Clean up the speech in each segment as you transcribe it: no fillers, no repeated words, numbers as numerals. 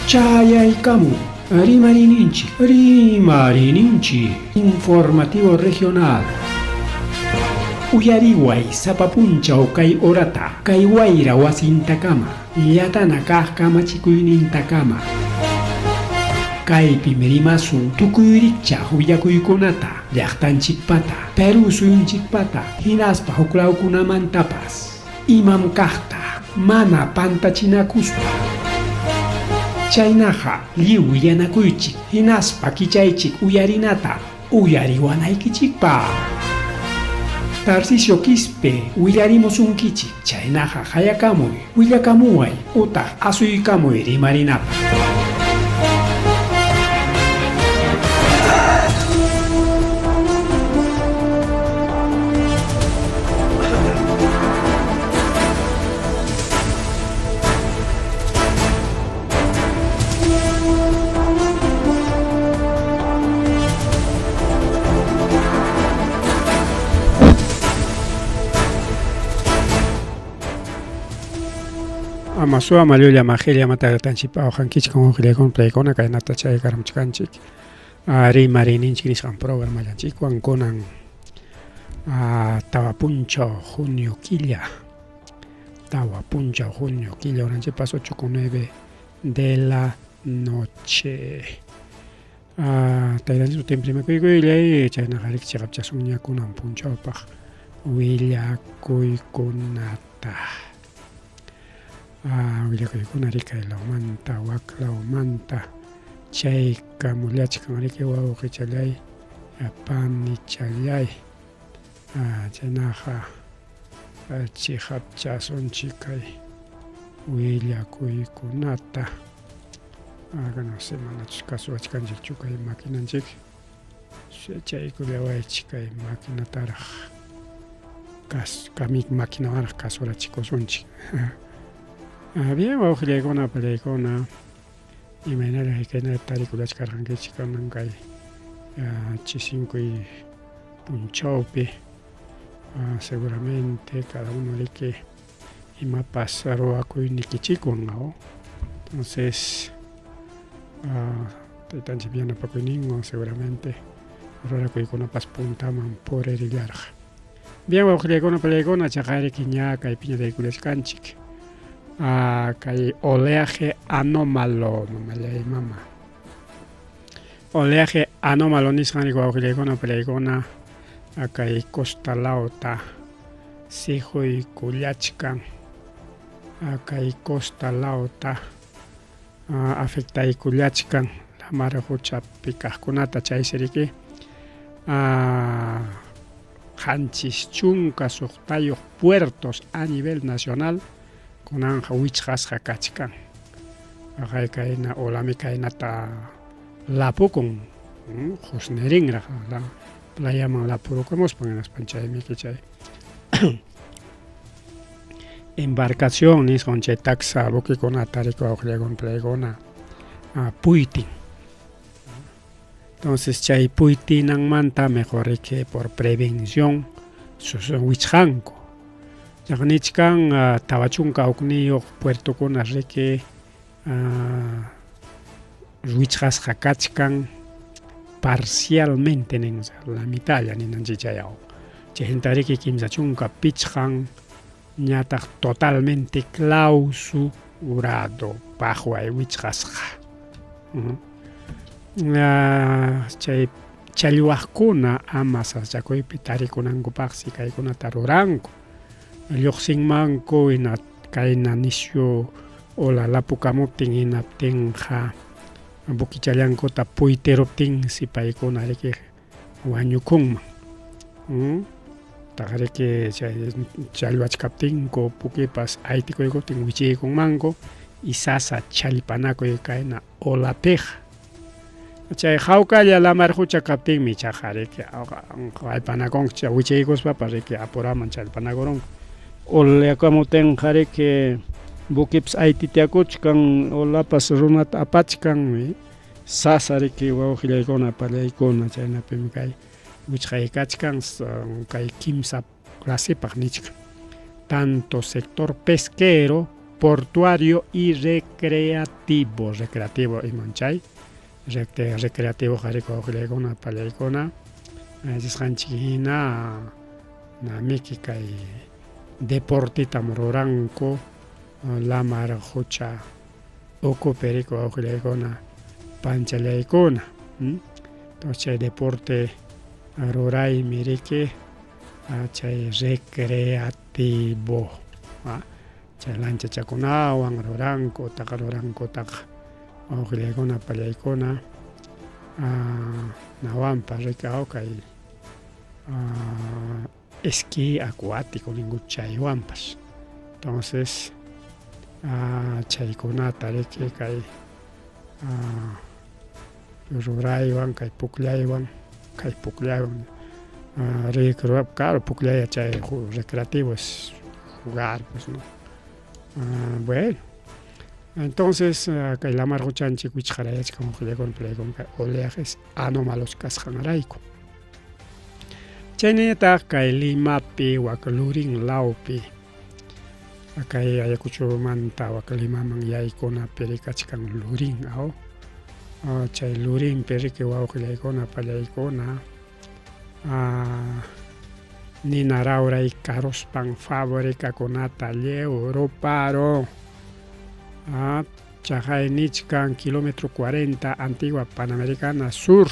Chayaykamu Rimarininchik, Rimarininchik, Informativo Regional. Uyariway sapa punchaw kay horata, kay wayra wasintakama, llatana kaq kamachikuynintakama. Kaypim rimasun tukuy rikchaq willakuykunata, llaqtanchikpata, Perú suyunchikpata, hinaspa huklawkunamantapas. Imam kaqta mana pantachinakuspa. Chaynaqa lliw willanakuychik hinaspa kichaychik uyarinata uyariwanaykichikpaq. Tarcisio Quispe willarimusunkichik, chaynaqa qayakamuy, willakamuway utaq asuykamuy rimarinapaq. Ama suwa mallulla majilla mataytanchik awqankichik unqillaykum playkuna kaynata chay karamchkanchik rimariyninchik nisqan programallanchikwan kunan 4 punchaw junio killa, 4 punchaw junio killa, horanchikpas 8:09 de la noche. Taytanchik sutinpi rimakuykuylay, chaynaqa riki chiqapchasunña kunan punchawpaq willakuykunata. Willakuykuna riki kaylawmanta waklawmanta chaykamullachkan riki wawqichallay, panichallay. Chaynaqa chiqapchasunchik kay willakuykunata. No sé, manachus kasuwachkanchikchu kay maquinanchik. Chaykullawaychik kay maquinataraq kas maquinawanraq kasurachikusunchik. Bien, wawqillaykuna, apallaykuna, imaynalla hayk'aynalla tarikullachkarqankichik kanan kay chisinkuy punchawpi. Seguramente cada uno riki imapas ruwakuynikichikwan, ¿no? Entonces, taytanchik yanapakuyninwan seguramente rurakuykunapas puntaman puririllarqa. Bien, wawqillaykuna, apallaykuna, chaqariki ña kaypiña tarikullachkanchik. Kay oleaje anómalo, mamallay mama. Oleaje anómalo nisqan riki wawqillaykuna, apallaykuna, kay costa lawta sihuykullachkan, kay costa lawta afectaykullachkan lamar quchapi kaqkunata, chaysi riki 76 puertos a nivel nacional kunanqa wichqasqa kachkan. Kayna olami kaynata lapukun, qusnirinraq playaman lapurukamuspan, hinaspan chaymiki chay embarcación nisqan chay taksa buquekunata riki wawqillaykuna, playkuna puytin. Entonces chay puytinanmanta mejor riki por prevención wichqanku. Chaqa nichkan 41 puertokuna riki wichqasqa kachkan parcialmente nin, la mitalla ninanchik chayawan. Chayhinta riki 35 ñataq totalmente clausurado, paqway wichqasqa. Chay challwaqkuna ama sasachakuypi tarikunankupaqsi kaykunata ruranku. Lluqsinmanku hina kayna nisyu ola lapukamuptin, hinaptinqa buquichallankuta puytiruptinsi paykuna riki wañukunman. Taq riki chay challwachkaptinku buquepas aytikuykuptin wichiykunmanku y sasa challpanakuy kayna olapiqa. Chay hawkalla lamar qucha kaptinmi ichaqa riki aypanakunku, chay wichiykuspapas riki apuraman challpanakurunku. Oleakamuptinqa riki buquepas aytityakuchkan, olapas runata apachkan, sasa riki wawqillaykuna, apallaykuna, chaynapimi kay wichqay kachkan kay kimsa clasepaq nichkan. Tanto sector pesquero Portuario y recreativo. Recreativo iman chay. Recreativo qariko wawqillaykuna pallaykuna. Nisqanchik hina namiki kay deportitam ruranku lamar qucha ukupi riki wawqillaykuna panchallaykuna. Entonces chay deporte ruraymi riki chay recreativo. Chay lanchachakunawan ruranku utaq rurankutaq wawqillaykuna pallaykuna nawanpa riki kay esquí acuático ninku chaywanpas. Entonces chaykunata riki kay ruraywan kay pukllaywan kay pukllaywan claro pukllaya chay recreativo es jugar pues no. Bueno, entonces kay lamar quchanchik wichqarayachkan wawqillaykuna pallaykuna kay oleajes anómalos kasqanrayku. Chaynallataq kay Limapi wak Lurín lawpi kay Ayacuchomanta wak Limaman yaykunapi rikachkan Lurín aw chay Lurinpi riki wawqillaykuna pallaykuna nina rawray karuspan fabricakunata lliw ruparun chaqay nichkan kilómetro 40 antigua Panamericana Sur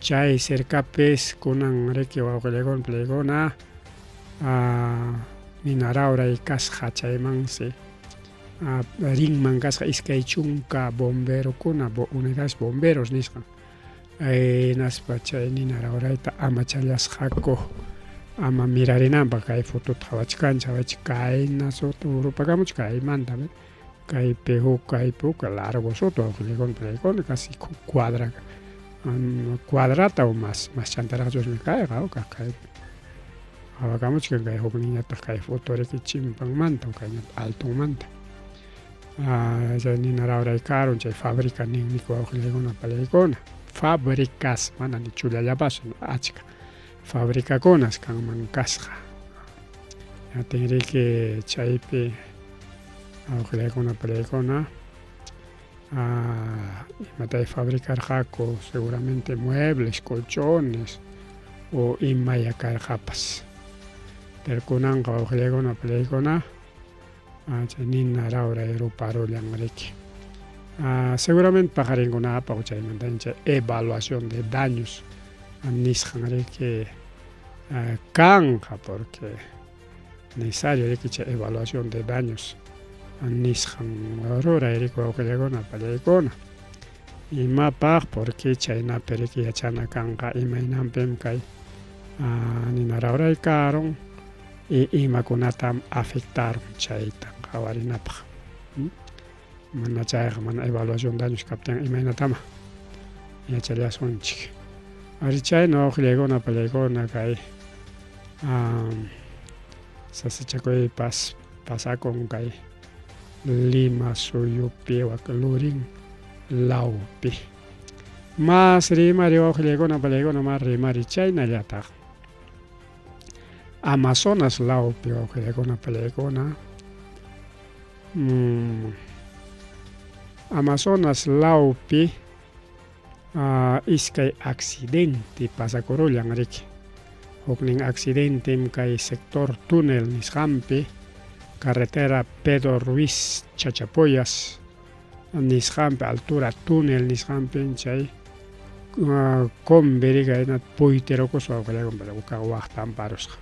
chay cercapis kunan riki wawqillaykuna pallaykuna nina rawray kasqa chaymansi rinman kasqa 20 bomberokuna unidades bomberos nisqan hinaspa chay nina rawrayta amachallasqaku ama mirarinanpaq kay fotota qhawachkanchik qhawachik kayna suti rupakamuchik kaymanta kaypi huk kaypi huk largo suti wawqillaykuna pallaykuna casi cuadra cuadrata o mas mas chantaraqchusmi kayqa kaypi qhawakamuchkan kay hukninñataq kay foto riki chimpanmanta kayñataq altonmanta chay nina rawray karun chay fabrica ninniku wawqillaykuna pallaykuna fabricas mana ni chullallapas achka fabricakunas kanman kasqa atinriki chaypi wawqillaykuna pallaykuna imatay fabricarqaku seguramente muebles, colchones o imaya karqapas pero kunanqa wawqillaykuna pallaykuna chay nina rawray ruparullan riki seguramente paqarinkunapaq chaymanta chay evaluación de daños nisqan riki kanqa porque necesario riki chay evaluación de daños nisqan ruray riki wawqillaykuna pallaykuna imapaq porque chaynapi riki yachana kanqa imaynanpim kay nina rawray karun y imakunatam afectaron chayta qhawarinapaq mana chayqa mana evaluación daños kaptin imaynatama yachallasunchik ari chayna wawqillaykuna pallaykuna kay sasachakuypas pasakun kay Lima suyupi wak Lurín lawpi mas rimari wawqillaykuna pallaykuna mas rimari chaynallataq Amazonas lawpi wawqillaykuna pallaykuna Amazonas lawpi iskay accidente pasakurullan riki huknin accidentem kay sector túnel nisqanpi carretera Pedro Ruiz Chachapoyas nisqanpi altura túnel nisqanpi chay combi riki puytirukuspa wawqillaykuna waqtan parusqa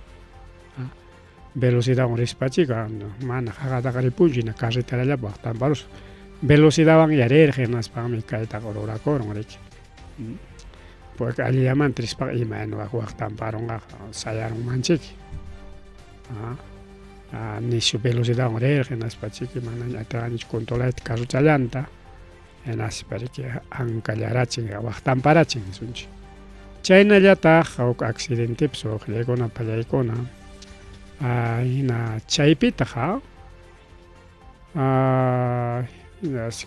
velocidadwan rispachika mana qaqataqa ripunchu hina carreterallapi waqtan parusqa velocidadwan yarirqa hinaspanmi kaytaqa rurakurun riki porque allillamanta rispaqa imayna waqtan parunqaqa sayarunmanchiki nishu velocidadwan rirqa hinaspachiki manaña atirqanichu controlayta carrochallanta hinaspa riki ankallarachin waqtanparachin nisunchik chaynallataq huk accidentepas wawqillaykuna pallaykuna hina chaypitaq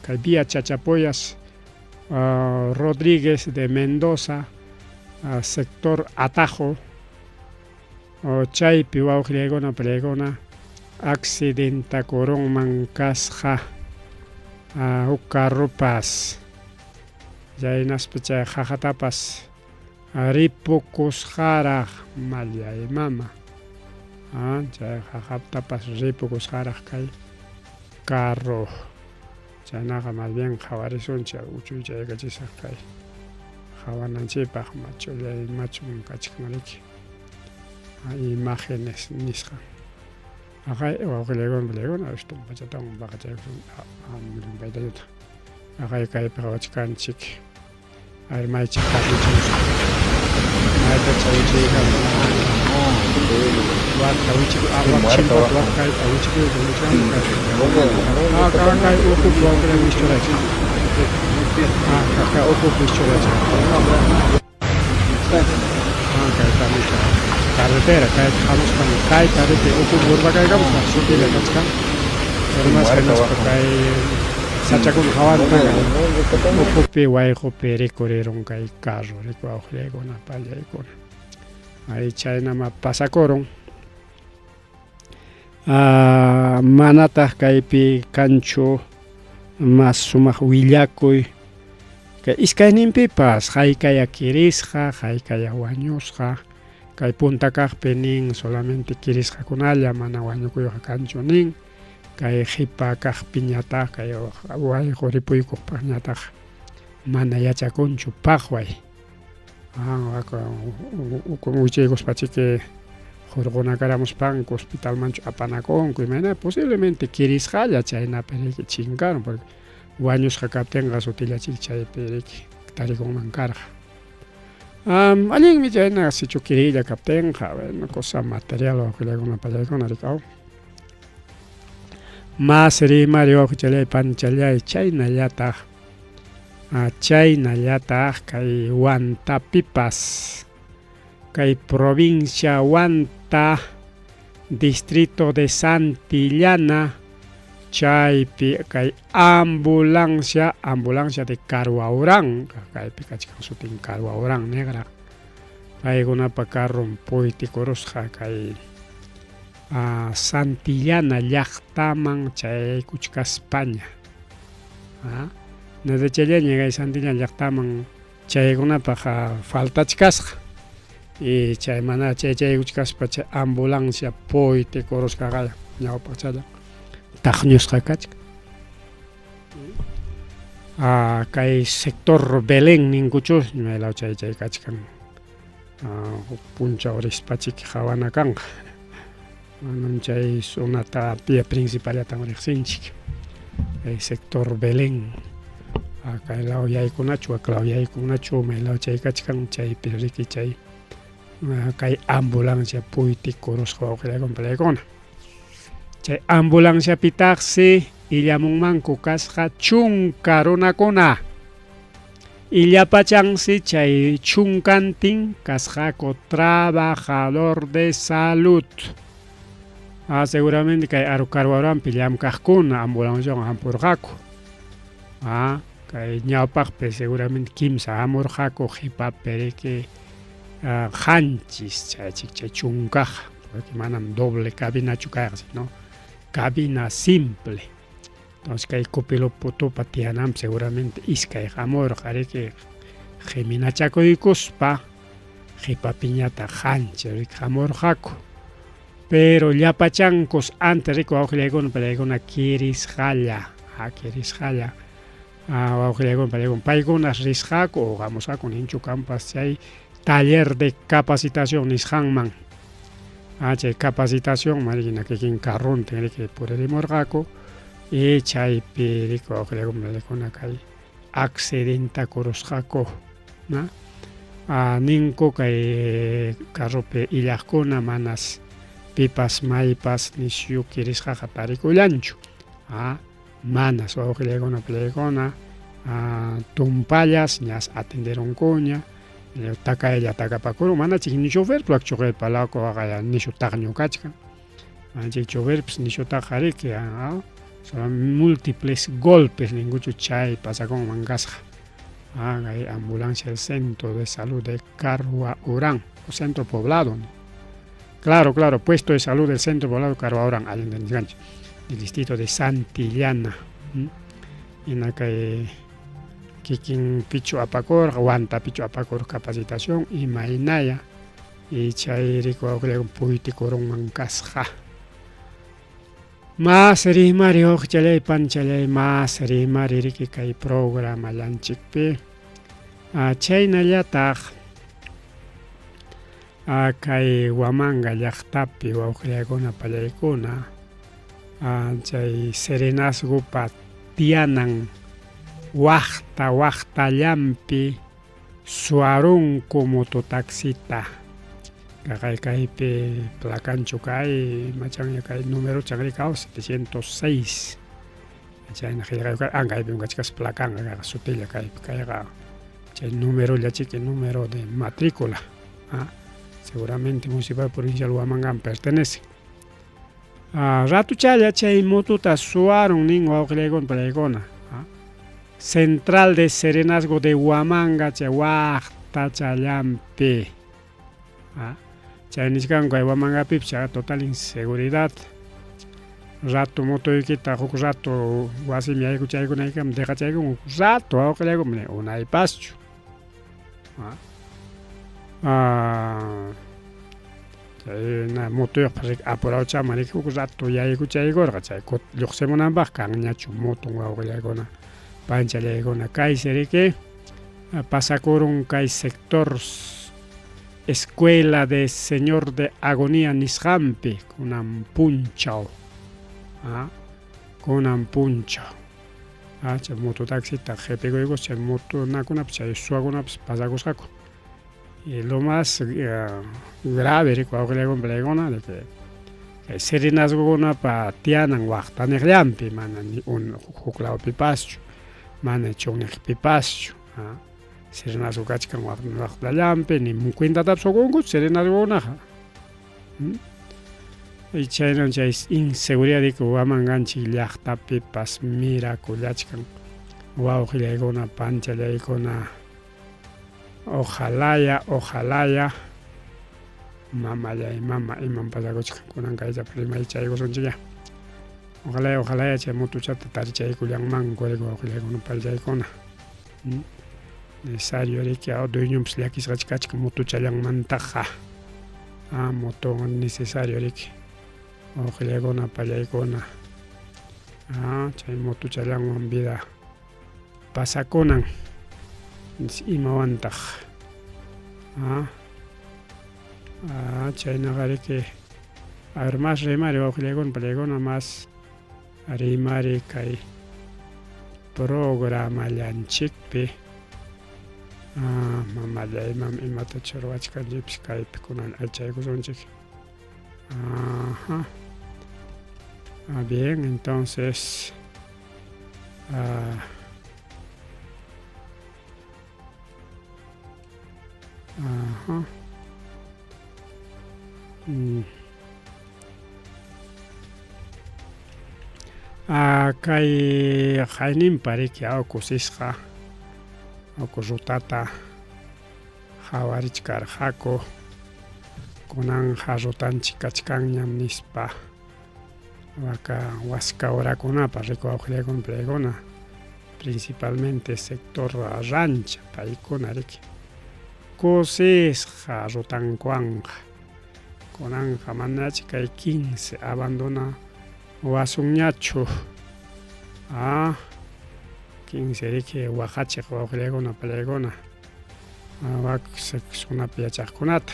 kay vía Chachapoyas Rodríguez de Mendoza sector Atajo chaypi wawqillaykuna pallaykuna Accidentakurunman kasqa huk carropas. Chaynaspa chay qaqatapas ripukusqaraq mallay mama. Chay qaqatapas ripukusqaraq kay carro. Chaynaqa más bien qhawarisunchik uchuychaykachisaq kay qhawananchikpaq machullay machum kachkan riki imágenes nisqan. Aqay wawqillaykuna pallaykuna tumpachatawan paqachaykusun llumpaytañataq aqay kaypi qhawachkanchik. A ver maychik kaqnichik maytacha wichiykamun wakta wichik wak chimpata wak kayta wichikuyta wichikamun kay kay ukupi wawqillay wischurachik kay ukupi wischurachik kaytami carretera kayta hamuspan kayta riki ukupi urpakaykamuspa sutilla kachkan urmasqa hinaspa kay sachakuna hawanta ukupi wayqupi rikurirun kay carro riku awqillaykuna pallaykuna ay chaynama pasakurun manataq kaypi kanchu mas sumaq willakuy kay iskayninpipas haykaya kirisqa haykaya wañusqa kay punta kaqpi nin solamente kirisqakunalla mana wañukuyqa kanchu nin kay qhipa kaqpiñataq kay wayqu ripuykuqpaqñataq mana yachakunchu paqway Wichaykuspachiki hurqunakaramuspanku hospitalmanchu apanakunku imayna posiblemente kirisqalla chaynapi riki chinkarun porque wañusqa kaptinqa sutillachik chaypi riki tarikunman karqa. Allinmi chayna sichu kirilla kaptinqa bueno cosa material wawqillaykuna pallaykuna riki aw. Mas rimari wawqichallay panchallay chaynallataq Chaynallataq kay Huantapipas, kay provincia Huanta, distrito de Santillana, chaypi kay ambulancia, ambulancia de Carhuaurán, kaypi kachkan sutin Carhuaurán negra, paykunapa carron puytikurusqa kay Santillana llaqtaman chayaykuchkaspaña. Nadachallaña kay Santillana llaqtaman chaykunapaq faltachkasqa. Y chay mana chay chaykuchkaspa chay ambulancia puytikurusqaqa ñawpaqchalla taqñusqa kachkan. Kay sector Belén ninkuchu maylaw chay chay kachkan. Huk punchaw rispachik qhawana kanqa. Manam chay zonata vía principallatan riqsinchik. Kay sector Belén. Kay law yaykunachu, wak law yaykunachu, may law chay kachkan, chaypi riki chay kay ambulancia puytikurusqa wawqillaykuna palaykuna. Chay ambulanciapitaqsi illamunmanku kasqa chunka runakuna. Illapachansi chay chunkantin kasqaku trabajador de salud. Ah, seguramente kay Arucarhuaranpi llamkaqkuna ambulanciawan hampurqaku. Ah, kay ñawpaqpi seguramente kimsa hamurqaku qhipapi riki qanchis chaychik chay chunkaqa porque manam doble cabinachu kayqa sino cabina simple. Entonces kay copilotopa tiyananpi seguramente iskay hamurqa riki qiminachakuykuspa qhipapiñataq qanchis riki hamurqaku. Pero llapachankus antes riki wawqillaykuna pallaykuna kirisqalla, kirisqalla wawqillaykuna pallaykuna paykunas risqaku o hamusqaku ninchu kanpas chay taller de capacitación nisqanman. Chay capacitación marina kikin carrontin riki puririmurqaku y chaypi riki wawqillaykuna pallaykuna kay accidentakurusqaku na ninku kay carropi illaqkuna manas pipas maypas nisyu kirisqaqa tarikullanchu manas wawqillaykuna pallaykuna tumpallas ñas atenderunkuña takaylla takapakurun manachik ni chofer wak choferpa law nishu taqñu kachkan manachik choferpas nishutaqa riki múltiples golpes ninkuchu chay pasakunman kasqa kay ambulancia del centro de salud de Carhuaurán o centro poblado. Claro, claro, puesto de salud del centro poblado Carhuaoran, allinta nichkanchik, del distrito de Santillana. Hina kay kikin pichu apakurqa, wanta pichu apakurqa capacitación imaynaya y chay rikuwawqillaykum puytikurunman kasqa. Mas rimari wawqichalay panchalay mas rimari riki kay programallanchikpi. Chaynallataq kay Huamanga llaqtapi wawqillaykuna pallaykuna chay serenazgopa tiyanan waqta waqtallanpi suwarunku mototaxita. Kaqay kaypi placanchu kay imachanña kay numerochan rikaw 706 chayna qillqayuq kay ankaypim kachkas placanqa kayqa sutilla kaypi kayqa chay numerolla chiki número de matrícula seguramente municipal provincial Huamangan pertenece. Ratuchalla chay motuta suwarun nin wawqillaykuna palaykuna central de Serenazgo de Huamanga chay waqtachallanpi chay nichkanku kay Huamangapipas chayqa total inseguridad rato motoykita huk rato wasimi yaykuchaykunaykama deqachaykunku huk rato wawqillaykuna unaypaschu. Chayna motoyuqpas riki apurawchaman riki huk rato yaykuchaykurqa chay lluqsimunanpaq kanñachu moton wawqillaykuna panchallaykuna kaysi riki pasakurun kay sector escuela de señor de agonía nisqanpi kunan punchaw kunan punchaw chay moto taxita qipikuykus chay motonakunapas chay suwakunapas pasakusqaku. Y lo más grave riki wawqillaykuna palaykuna de que kay serenazgokunapa tiyanan waqtaniqllanpi mana ni huk lawpipaschu mana chunniqpipaschu serenazgo kachkan waqtallanpi ni cuentatapas qukunkuchu serenazgokunaqa. Y chaynan chay inseguridad riki Huamanganchik llaqtapipas mirakullachkan wawqillaykuna panchallaykuna ojalaya ojalaya mamallay mama imam pasakuchkan kunan kayllapi rimaychaykusunchikya ojalaya ojalaya chay motochata tarichaykullanmanku riki wawqillaykuna panchallaykuna necesario riki dueñonpas llakisqach kachkan motochallanmantaqa moto necesario riki wawqillaykuna pallaykuna chay motochallanwan vida pasakunan imawantaq chaynaqa riki a ver mas rimari wawqillaykuna pallaykuna mas rimari kay programallanchikpi mamallay imam imatachu ruwachkanchikpis kaypi kunan allchaykusunchik. Ajá. Bien, entonces ajá. Kay qayninpa riki kusisqa uku rutata qhawarichkarqaku kunanqa rutanchik kachkanñam nispa waka waska horakunapa rikuwawqillaykuna paykuna principalmente sector rancha paykuna riki kusisqa rutankuwanqa kunanqa manachi kay 15 abandona wasunñachu 15 riki waqachiq wawqillaykuna pallaykuna wak sexunapi yachaqkunata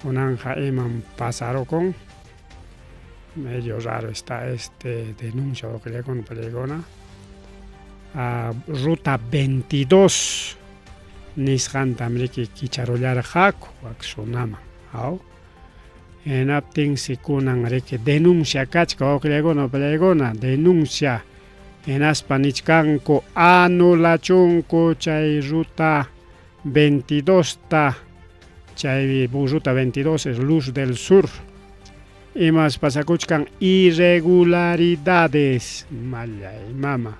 kunanqa imam pasarukun medio raro está este denuncia wawqillaykuna pallaykuna ruta 22 nisqantam riki kicharullarqaku wak sunaman aw hinaptinsi kunan riki denuncia kachka wawqillaykuna pallaykuna denuncia hinaspa nichkanku anulachunku chay ruta 22 ta chay ruta 22 es Luz del Sur imas pasakuchkan irregularidades mallay mama.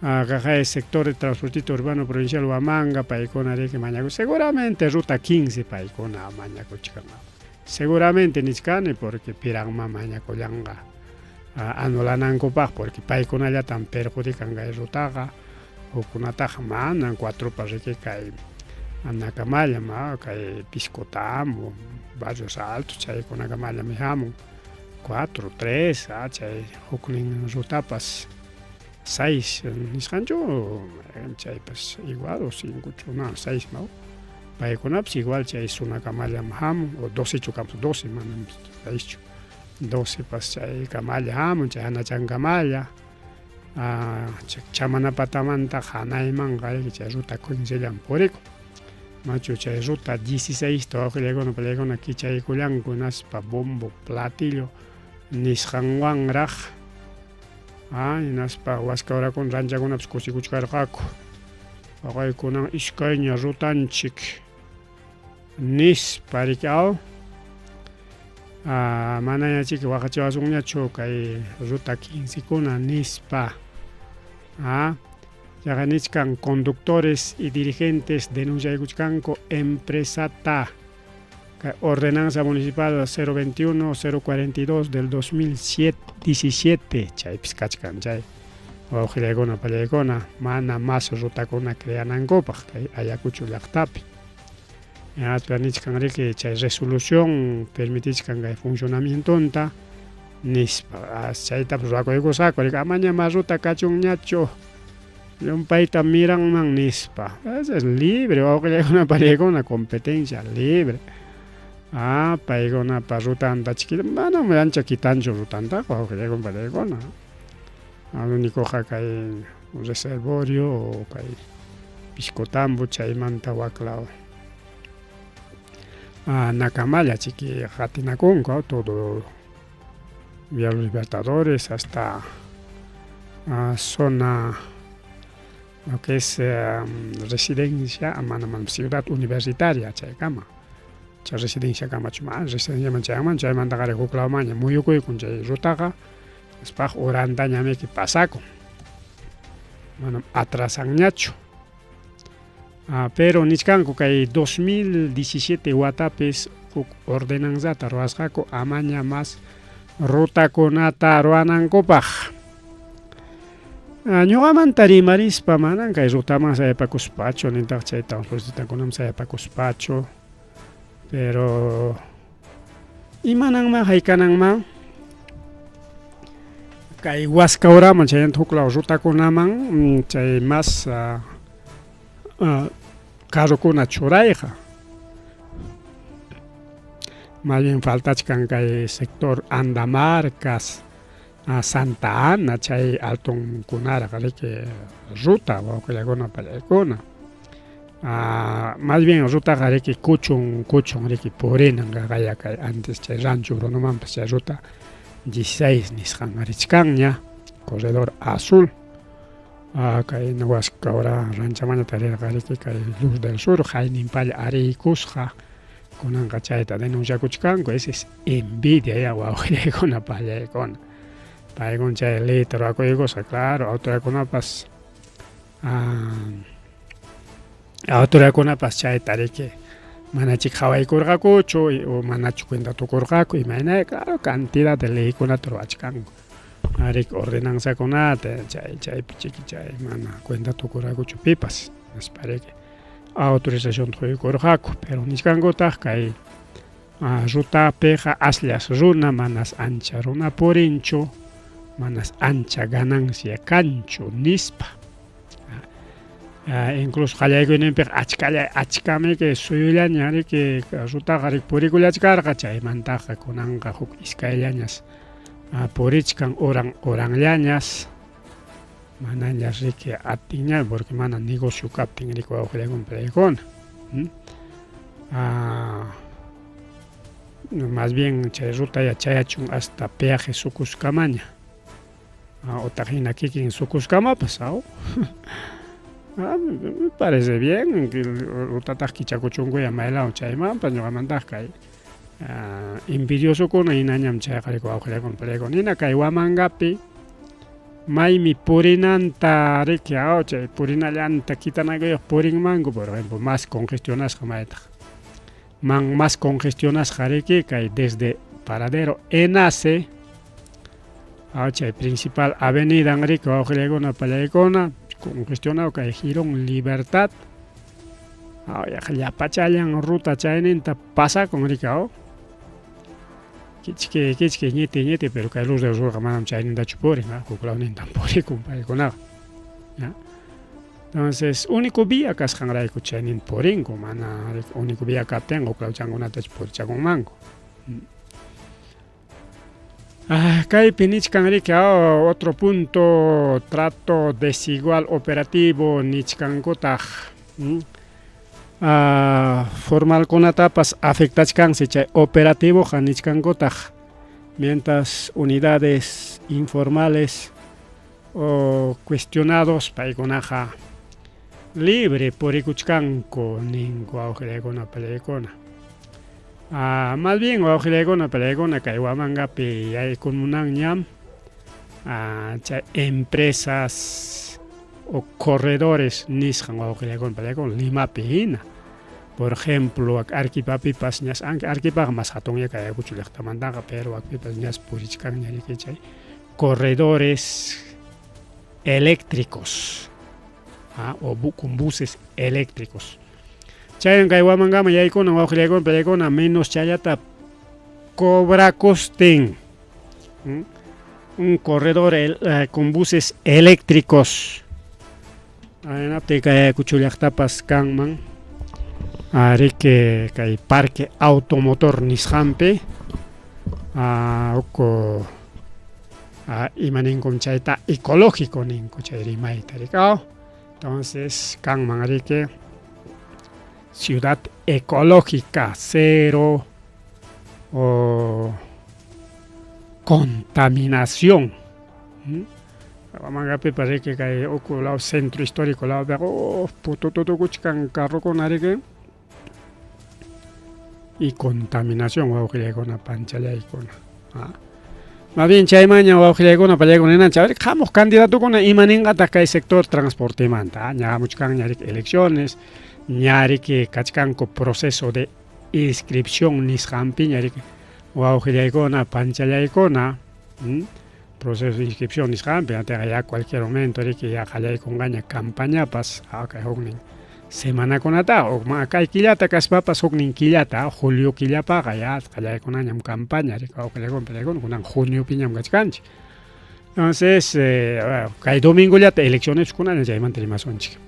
Kay sector de transportista urbano provincial Huamanga paykuna riki mañaku seguramente ruta 15 paykuna mañakuchkan. Seguramente nichkani porque piranma mañakullanqa anulanankupaq porque paykunallatam perjudican kay rutaqa hukkunataqa manan cuatropa riki kay anakamallam kay Piscotambo, Barrios Altos chaykunakamallami hamun 4, 3 chay huknin rutapas 6 nisqanchu chaypas igual o 5 no 6 no paykunapas igual chay sunakamallam hamun o 12 chu kampas 12 manam 6 chu 12 pas chay kamalla hamun chay hanachankamalla chamanapatamanta hanaymanqa chay ruta 15llam purikun machu chay ruta 16 ta wawqillaykuna pallaykuna kichaykullanku hinaspa bombo platillo nisqanwanraq hinaspa waska urakuna ranchakunapas kusikuchkarqaku waqaykunan iskayña rutanchik nispa riki aw manañachiki waqachiwasunñachu kay ruta 15 kuna nispa chaqa nichkan conductores y dirigentes denunciaykuchkanku empresata kay ordenanza municipal 021 042 del 2017 chaypis kachkan chay wawqillaykuna pallaykuna mana mas rutakuna creanankupaq kay Ayacucho llaqtapi hinaspa nichkan riki chay resolución permitichkan kay funcionamientonta nispa chaytapas ruwakuykusqaku riki amaña mas ruta kachunñachu llumpayta miranman nispa es libre wawqillaykuna pallaykuna competencia libre paykunapa rutanta chiki manam ancha kitanchu rutantaqa wawqillaykuna pallaykuna únicoqa kay reservorio o kay Piscotambo chaymanta waklaw nakamalla chiki qatinakunku todo Vía Los Libertadores hasta zona lo que es residencia mana mana ciudad universitaria chaykama chay residencia kamachu mana residenciaman chayanman chaymantaqari huklawmanña muyukuykun chay rutaqa nispaq urantañamiki pasakun manam atrasanñachu pero nichkanku kay 2017 watapis huk ordenanzata ruwasqaku amaña mas rutakunata ruwanankupaq ñuqamanta rimarispa manan kay rutaman sayapakuspachu nintaq chay transportistakunaman sayapakuspachu pero imananman haykananman kay Huasca uraman chaymanta huklaw rutakunaman chay mas carrokuna churayqa más bien faltachkan kay sector Andamarcas Santa Ana chay altonkunaraq riki ruta wawqillakuna pallaykuna más bien rutaqa riki kuchun kuchun riki purinan qaqaya kay antes chay Rancho Brunomanpas chay ruta 16 nisqan richkanña corredor azul kay Huasca ura ranchamaña tarirqa riki kay Luz del Sur hayninpalla ariykusqa kunanqa chayta denunciakuchkanku ese es envidia ya wawqillaykuna pallaykuna paykuna chay leyta ruwakuykusqa claro autoridadkunapas autoridadkunapas chayta riki manachik qhawaykurqakuchu o manachu cuenta tukurqaku imayna claro cantidad de leykunata ruwachkanku riki ordenanzakunata chay chaypi chiki chay mana cuenta tukurqakuchu pipas nispa riki autorización quykurqaku pero nichkankutaq kay rutapiqa asllas runa manas ancha runa purinchu manas ancha ganancia kanchu nispa incluso qallaykuyninpiqa achkalla achkamiki suyullaña riki rutaqa riki purikullachkarqa chaymantaqa kunanqa huk iskayllañas purichkan uran uranllañas manañas riki atinña porque mana negocio kaptin riki wawqillaykuna pallaykuna más bien chay ruta chayachun hasta peaje Sucuskamaña otaq hina kikin Sucuskamapas me parece bien rutataq kichakuchunkuya maylaw chaymanpas ñuqamantaq kay envidiosokuna hinañam chayqa riki wawqillaykuna pallaykuna hina kay Huamangapi Maymi purinanta riki aw chay purinallanta kitanakuyuq purinmanku, por ejemplo, más congestionasqa maytaq. Man más congestionasqa riki kay desde paradero Enace aw chay principal avenidan riki wawqillaykuna pallaykuna congestionado kay Jirón Libertad aw yaqa llapachallan ruta chayninta pasakun riki aw. Kichki kichki ñiti ñiti pero kay luz del surqa manam chaynintachu purin huk lawnintam purikun paykunaqa. ¿Ya? Entonces, único vía kasqanrayku chaynin purinku, mana único vía kaptinqa huk lawchankunatachu purichakunmanku. Ah, kaypi nichkan riki, oh, otro punto, trato desigual operativo nichkankutaq. Ah, formalkunatapas afectachkansi chay operativoqa nichkankutaq, mientras unidades informales o cuestionados paykunaqa libre purikuchkanku ninku wawqillaykuna pallaykuna. Ah, más bien wawqillaykuna pallaykuna kay Huamangapi yaykumunanñam ah, chay empresas o corredores nisqan wawqillaykuna pallaykuna Limapi hina. Por ejemplo, Arequipapipas ñas Arequipaqa más hatunña kay Ayacucho llaqtamantaqa, pero wakpipas ñas purichkanña riki chay corredores eléctricos ah, o con buses eléctricos. Chaywan kay Huamangama yaykuna wawqillaykuna pallaykuna menos chayllata cobrakustin. Un corredor con buses eléctricos. Hinaptin kay Ayacucho llaqtapas kanman riki kay parque automotor nisqanpi huk ima ninkum chayta ecológico ninku chay rimayta riki. Entonces kanman riki ciudad ecológica cero o contaminación. Huamangapipas riki kay uku law centro histórico lawpiqa oh putututukuchkan carrokuna riki y contaminación wawqillaykuna panchallaykuna. Más bien chaymanña wawqillaykuna pallaykuna ninanchik, a ver hamuq candidatokuna ima ninqataq kay sector transportemanta, ña hamuchkanña riki elecciones, ña riki kachkanku proceso de inscripción nisqanpiña riki wawqillaykuna panchallaykuna proceso de inscripción nisqanpi, anteqa ya cualquier momento riki ya qallaykunqaña campañapas, kay huknin semanakunata kay killata kaspapas huknin killata julio killapaqa ya qallaykunañam campaña riki wawqillaykuna pallaykuna kunan juniopiñam kachkanchik. Entonces kay domingollata elecciones kunaña chaymanta rimasunchik.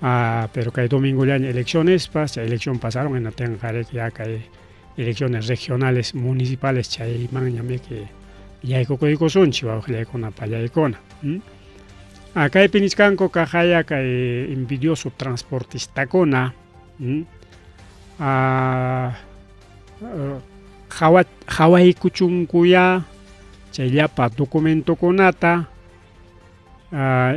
Ah, pero kay domingollaña eleccionespas, chay elección pasaron hinaptinqa riki ya kay elecciones regionales municipales chaymanñam riki yaykukuykusunchik wawqillaykuna pallaykuna. Ah, kaypi nichkanku kaqaya kay envidioso transportistakuna ah, qhawaykuchunkuya chay llapa documentokunata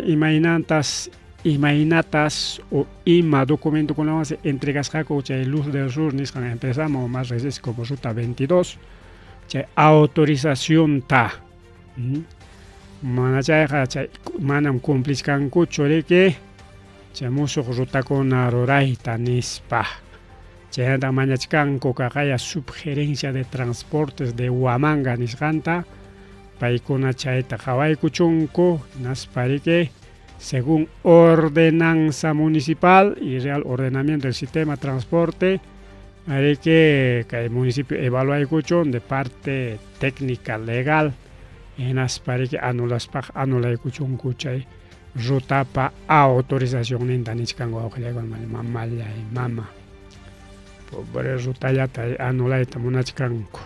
imaynatas imaynatas o ima documentokunawansi entregasqaku chay Luz del Sur nisqan empresaman o más reqsisqa como Ruta 22 chay autorizacionta. Mana chayqa chay manam cumplichkankuchu riki chay musuq rutakuna rurayta nispa. Chaynata mañachkanku kaqaya subgerencia de transportes de Huamanga nisqanta paykuna chayta qhawaykuchunku hinaspa riki según ordenanza municipal y real ordenamiento del sistema transporte riki kay municipio evaluaykuchun de parte técnica legal hinaspa riki anulaspaqa anulaykuchunku chay rutapa autorizacionninta nichkanku wawqillaykuna mamallay mama pobre rutallata anulayta munachkanku.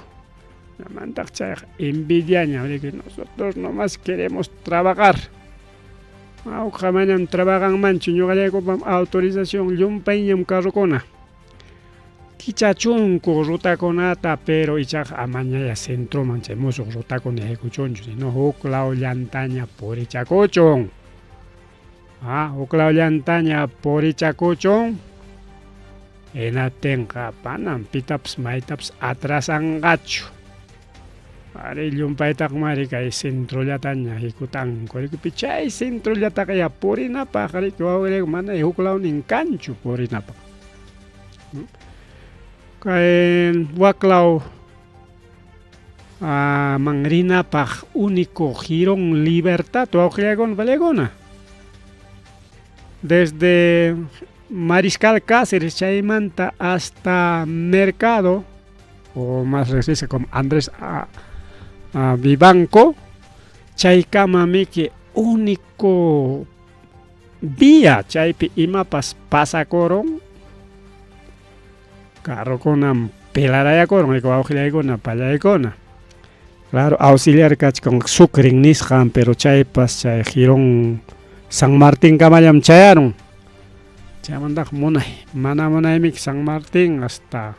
Ñamantaq chayqa envidiaña riki nosotros nomás queremos trabajar. Awqa manam trabajanmanchu ñuqallaykupam autorización llumpayñam carrokuna. Kichachunku rutakunata pero ichaqa amañaya centroman chay musuq rutakuna yaykuchunchu sino huk law llantaña purichakuchun. Ah, huk law llantaña purichakuchun. Hinaptinqa manam pitapas maytapas atrasanqachu. Ari llumpaytaqmari kay centrollataña hikutanku riki chay centrollataqa ya purinapaq riki wawqillayku mana huklawnin kanchu purinapaq. Kay waklaw man rinapaq único jirón Libertad wawqillaykuna pallaykuna. Desde Mariscal Cáceres chaymanta hasta Mercado o más reqsisqa como Andrés Vivanco chaykama miki único vía chaypi imapas pasakurun carrokunam pelarayakurun wawqillaykuna pallaykuna. Claro, auxiliar kachkan Sucre nisqan, pero chaypas chay jirón San Martín kamallam chayarun. Chaymantaqa munay, mana munaymiki San Martín hasta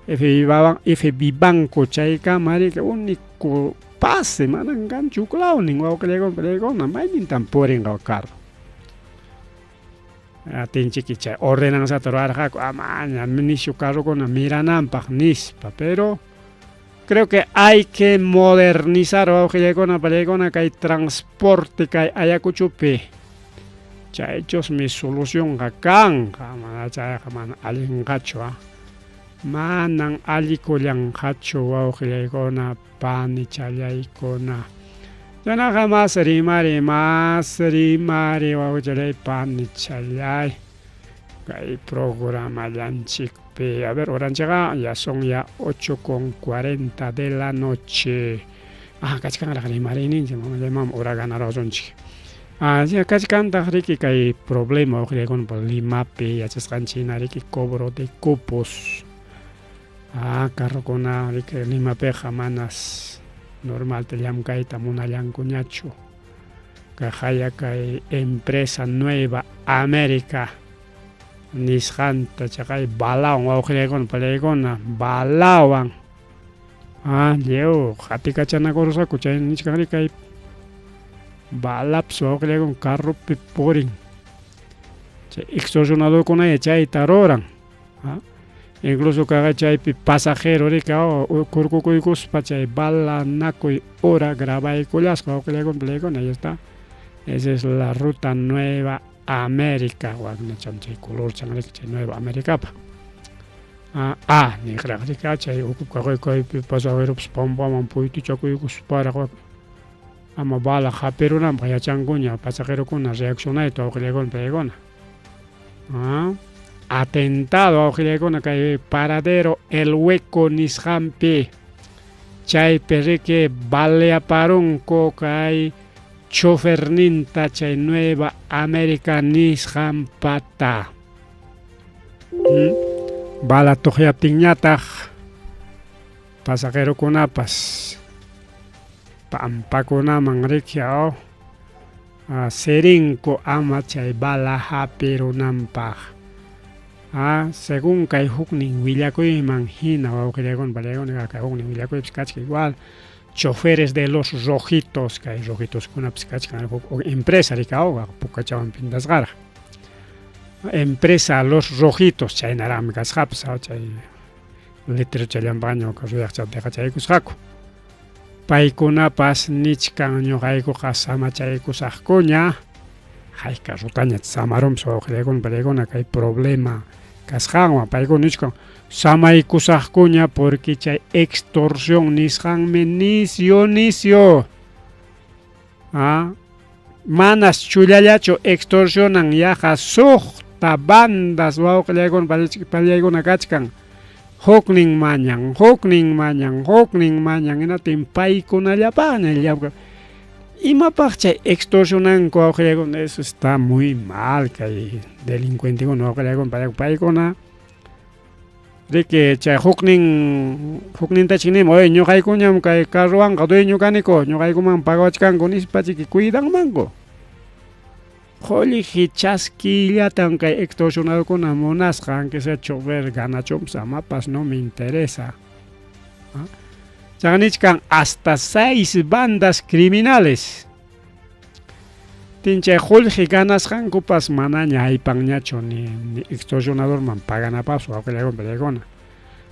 F Vivanco chaykama riki único pase manan kanchu huklawnin wawqillaykuna pallaykuna maynintam purinqa carro. Atinchiki chay ordenanzata ruwarqaku amaña nishu carrokuna mirananpaq nispa, pero creo que hay que modernizar wawqillaykuna pallaykuna kay transporte kay Ayacuchopi. Chaychusmi solucionqa kanqa, mana chayqa mana allinqachu manan allikullanqachu wawqillaykuna panichallaykuna. Chaynaqa mas rimari wawqillay panichallay kay programallanchikpi. A ver, horanchikqa ya son ya 8:40 de la noche. Ah, kachkanraq rimariyninchik mamam hora ganarawasunchik. Ah, ya kachkantaq riki kay problema wawqillaykuna por Limapi yachasqanchik hina riki cobro de cupos. Ah, carrokuna riki Limapiqa manas normalta llamkayta munallankuñachu. Kaqaya kay empresa Nueva América nisqanta chaqay balawan wawqillaykuna pallaykuna balawan. Ah, lliw qatikachanakurusqaku chay nichkan riki kay balapas wawqillaykuna carropi purin. Chay extorsionadorkunaya chayta ruran. Incluso kaqa chaypi pasajero riki kurkukuykuspa chay balanakuy hora grabaykullasqa wawqillaykuna pallaykuna, ahí está. Esa es la ruta Nueva América, waknacham chay colorchan riki chay Nueva Americapa. Ah, niqraq riki chay kaypi pasajeropas pampaman puytuchakuykusparaq ama bala hapirunanpaq yachankuña pasajerokuna reaccionayta wawqillaykuna pallaykuna. Ah, atentado wawqillaykuna kay paradero El Hueco nisqanpi chaypi riki baleaparunku kay choferninta chay Nueva América nisqanpata. Bala tuqyaptinñataq pasajerokunapas pampakunaman riki sirinku ama chay bala hapirunanpaq. Ah, según kay huknin willakuyman hina wawqillaykuna pallaykuna kay huknin willakuypis kachkan igual choferes de los rojitos kay rojitoskunapas kachkan huk empresa riki pukachawan pintasqaraq. Empresa Los Rojitos chaynaraqmi kasqapas chay letrerochallampaña ruyaqchata deqachaykusqaku. Paykunapas nichkan ñuqaykuqa samachaykusaqkuña hayka rutaña samarunpas wawqillaykuna pallaykuna kay problema kasqanwan paykuna nichkan samaykusaqkuña porque chay extorsión nisqanmi nisyu nisyu. Ah, manas chullallachu extorsionan yaqa suqta bandas wawqillaykuna pallaykuna kachkan. Huknin mañan, huknin mañan, huknin mañan hinatin paykunallapaqña llamk'an. Imapaq chay extorsionanku wawqillaykuna, eso está muy mal kay delincuentekuna wawqillaykuna paykuna riki chay huknin huknintachik niman oye ñuqaykuñam kay carrowanqa dueño kaniku ñuqaykuman pagawachkanku nispa chiki cuidanmanku. Qullqi chaskiyllatam kay extorsionadorkuna munasqa aunque sea chofer ganachunpas amapas no me interesa. Chaqa nichkan hasta 6 bandas criminales. Tin chay qullqi ganasqankupas manaña aypanñachu ni extorsionadorman paganapaqpas wawqillaykuna pallaykuna.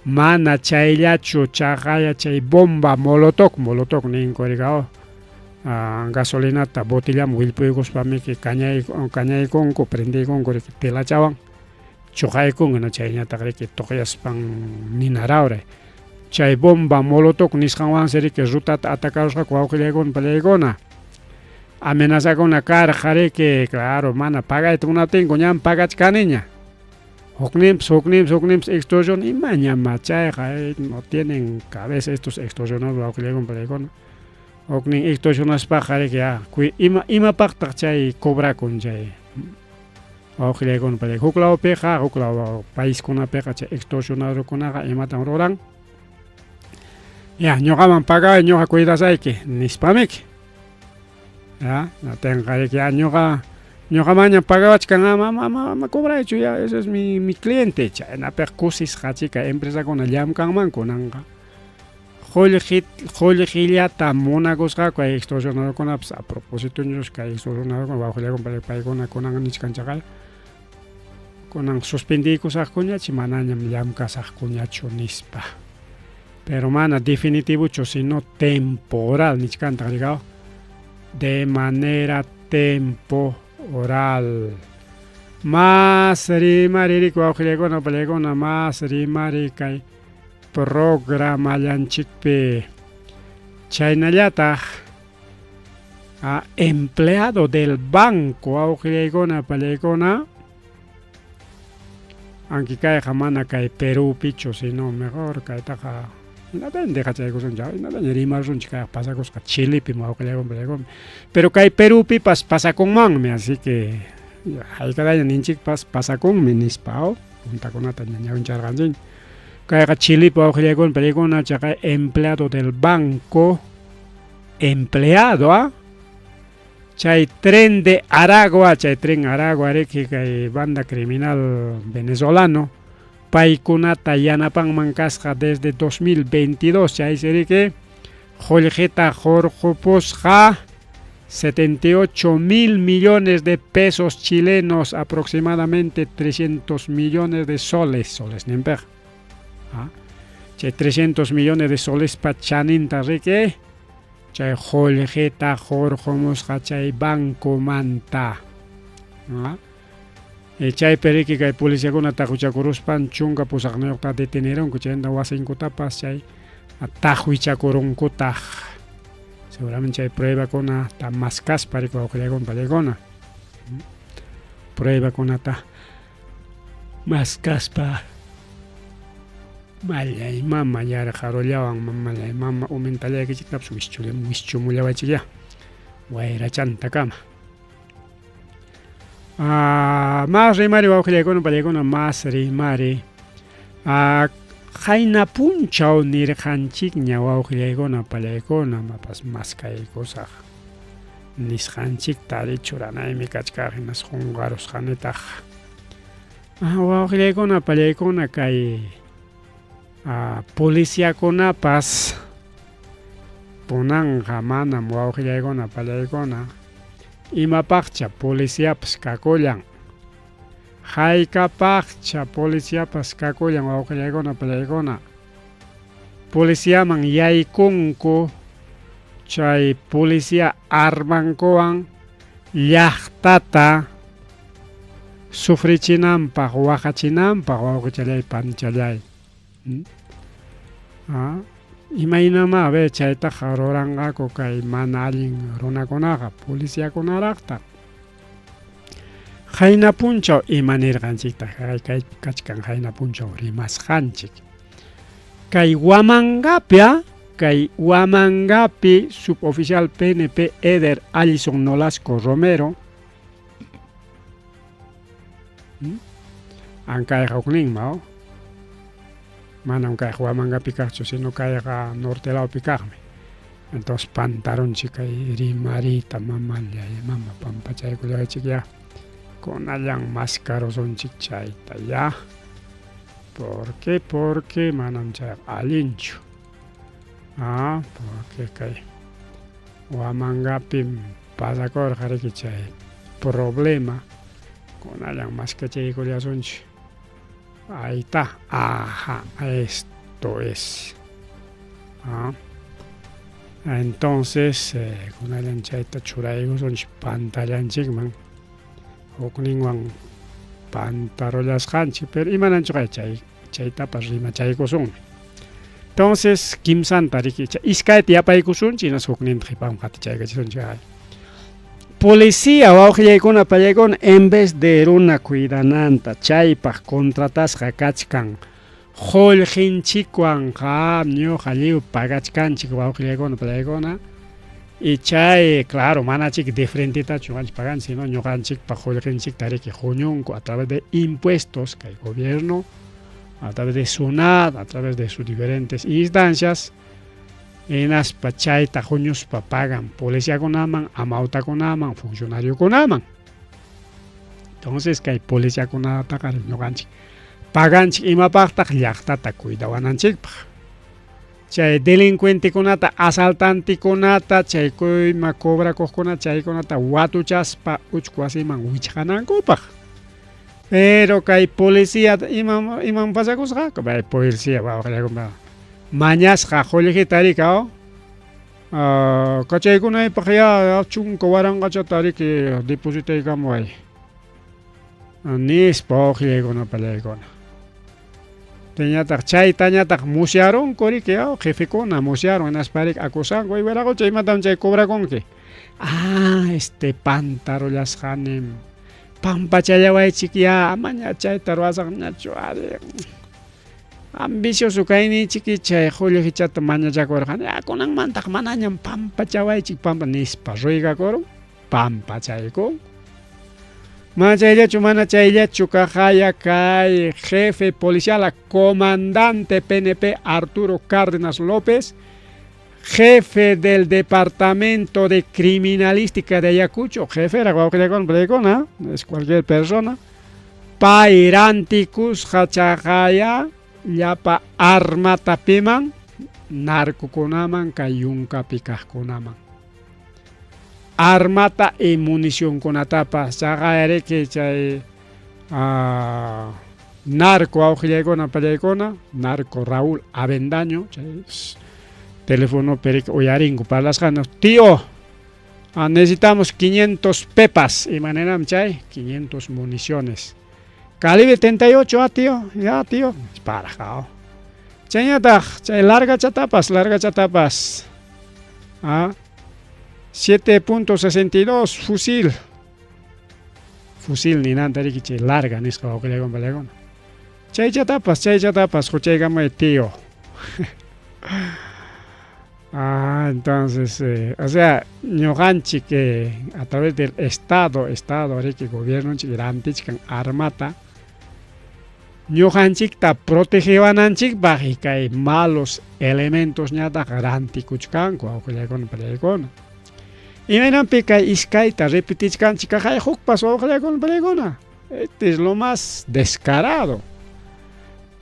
Mana chayllachu chaqaya chay bomba molotov, molotov ninku rikao. Gasolinata botellaman willpuykuspamiki kañay kañaykunku prendiykunku riki telachawan chuqaykunku no chayñataq riki tuqyaspan nina rawray. Chay bomba molotov nisqanwansi riki rutata atacarusqaku wawqillaykuna pallaykuna. Amenazakuna karqa riki, claro, mana pagayta munaptinku ñam pagachkaniña. Hukninpas, hukninpas, hukninpas extorsión imañamá chayqa, no tienen cabeza estos extorsionadores wawqillaykuna pallaykuna. Huknin extorsionaspaqa riki ya, ima imapaqtaq chay cobrakun chay wawqillaykuna pallaykuna. Huk lawpiqa, huk law paiskunapiqa chay extorsionadokunaqa imatam ruran? Ya, ñuqaman pagaway, ñuqa cuidasayki, nispamiki. Ya, natinqa riki ya ñuqa ñuqamanña pagawachkan, ama ama ama ama cobraychu ya, ese es mi mi cliente. Chaynapiqa kusisqa chika empresakuna llamkanman kunanqa. Qullqi qullqillata munakusqaku kay extorsionadokunapas a propósito kay extorsionadokuna wawqillaykuna paykuna kunan nichkan chaqay kunan suspendiykusaqkuñachi manañam llamkasaqkuñachu nispa. Pero mana definitivochu sino temporal nichkantaq rikaw de manera temporal. Más rimari wawqillaykuna pallaykuna más rimari kay programallanchikpi. Chaynallataq a empleado del banco wawqillaykuna pallaykuna aunque kayqa mana kay Perúpichu sino mejor kaytaqa hinataña deqachaykusunchik hinataña rimarusunchik kayqa pasakusqa Chilepim wawqillaykuna pallaykuna pero kay Perúpipas pasakunmanmi así que haykataña ninchikpas pasakunmi nispa puntakunata ña ñawincharqanchikña. Kayqa Chilepi wawqillaykuna pallaykuna chaqay empleado del banco empleado ¿ah? Chay tren de Aragua, chay tren Aragua riki kay banda criminal venezolano paykunata yanapanman kasqa desde 2022 chaysi riki qullqita hurqupusqa 78 mil millones de pesos chilenos, aproximadamente 300 millones de soles, soles ninpiqa. ¿Ah? Chay 300 millones de soles pa chaninta riki chay qullqita hurqumusqa chay bancomanta. ¿Ah? E chaypi riki kay policiakuna taqwichakuruspan 18 ta detenerunku chayanta wasinkutapas chay taqwichakurunkutaq. Seguramente chay pruebakuna ta maskaspa riki wawqillaykuna pallaykuna. Pruebakunata maskaspa mallay mama yarqarullawan mamallay mama umintallaykichiktapas wischumullawaychikyá wayrachantakama. Más rimari wawqillaykuna pallaykuna más rimari. Qayna punchaw nirqanchikña wawqillaykuna pallaykuna mapas maskaykusaq nisqanchikta ari churanaymi kachkaq hinas qunqarusqanitaq. Wawqillaykuna pallaykuna kay policiakunapas kunanqa manam wawqillaykuna pallaykuna imapaqcha policiapas kakullan. Haykapaqcha policiapas kakullan wawqillaykuna pallaykuna. Policiaman yaykunku chay policía armankuwan llaqtata sufrichinanpaq waqachinanpaq wawqichallay panichallay. ¿Ah? Imaynamá a ver chaytaqa ruranqaku kay mana allin runakunaqa policiakunaraqtaq. Qayna punchaw ima nirqanchiktaq kay kachkan qayna punchaw rimasqanchik. Kay Huamangapi, kay Huamangapi suboficial PNP Eder Allison Nolasco Romero ankayqa hukninma manam kayqa Huamangapi kaqchu sino kayqa norte lawpi kaqmi. Entonces pantarunchik kay rimariyta mamallay mama pampachaykullawaychik ya. Kunallan maskarusunchik chayta ya. ¿Por qué? Porque manam chayqa allinchu. Porque kay Huamangapim pasakurqa riki chay problema kunallan maskachaykullasunchik. Ahí está. Ajá, ahí está. Esto es. ¿Ah? Entonces, kunallan chayta churaykusunchik pantallanchikman. Hukninwan pantarullasqanchik, pero imananchuqa chay chaytapas rimachaykusunmi. Entonces, kimsanta riki, iskayta yapaykusunchik, hinaspa hukninta qhipaman qatichaykachisunchik. Policía wawqillaykuna pallaykuna en vez de runa cuidananta chaypaq contratasqa kachkan qullqinchikwan qam ñuqa lliw pagachkanchik wawqillaykuna pallaykuna y chay claro manachik diferentetachu ñuqanchik paganchik sino ñuqanchikpa qullqinchikta riki huñunku a través de impuestos kay gobierno a través de SUNAT a través de sus diferentes instancias hinaspa chayta huñuspa pagan policiakunaman, amawtakunaman, funcionariokunaman. Entonces kay policiakunataqa ñuqanchik paganchik imapaqtaq llaqtata cuidawananchikpaq. Chay delincuentekunata, asaltantekunata, chay kuyma cobrakuqkuna chaykunata watuchaspa uchku wasiman wichqanankupaq. Pero kay policía imam imam pasakusqa? Kay policía mañasqa qullqita rika kachaykunaypaq ya 10,000chata riki depositaykamuway nispa wawqillaykuna pallaykuna. Ñataq chaytañataq musyarunku riki jefekuna musyarun hinaspa riki acusanku wiraqocha imatam chay cobrakunki. Ah, este pantarullasqanim pampachallawaychik ya amaña chayta ruwasaqñachu ari. Ambicioso kayninchik chay qullqichata mañachakurqani ah kunanmantaq manañam pampachawaychik pampa nispa ruegakurun pampachaykunku. Mana chayllachu mana chayllachu kaqaya kay jefe policial comandante PNP Arturo Cárdenas López jefe del departamento de criminalística de Ayacucho jefe era wawqillaykuna es cualquier persona pay rantikusqa chaqaya llapa armata piman narcokunaman kay yunkapi kaqkunaman. Armata y municionkunatapas chaqaya riki chay narco wawqillaykuna pallaykuna narco Raúl Avendaño chay teléfono riki uyarinku parlasqanta tío necesitamos 500 pepas imanenam chay 500 municiones calibre 38 ah tío ya tío para chayñataq chay largachatapas largachatapas 7.62 fusil fusil ninanta riki chay larga nisqa wawqillaykuna pallaykuna chaychatapas chaychatapas huchaykamay tío. Ah, entonces, o sea, ñuqanchik a través del Estado, Estado riki gobierno rantichkan armata ñuqanchikta protegewananchikpaq y kay malos elementos ñataq rantikuchkanku wawqillaykuna pallaykuna. Imaynanpi kay iskayta repetichkanchik kaqay hukpas wawqillaykuna pallaykuna. Este es lo más descarado.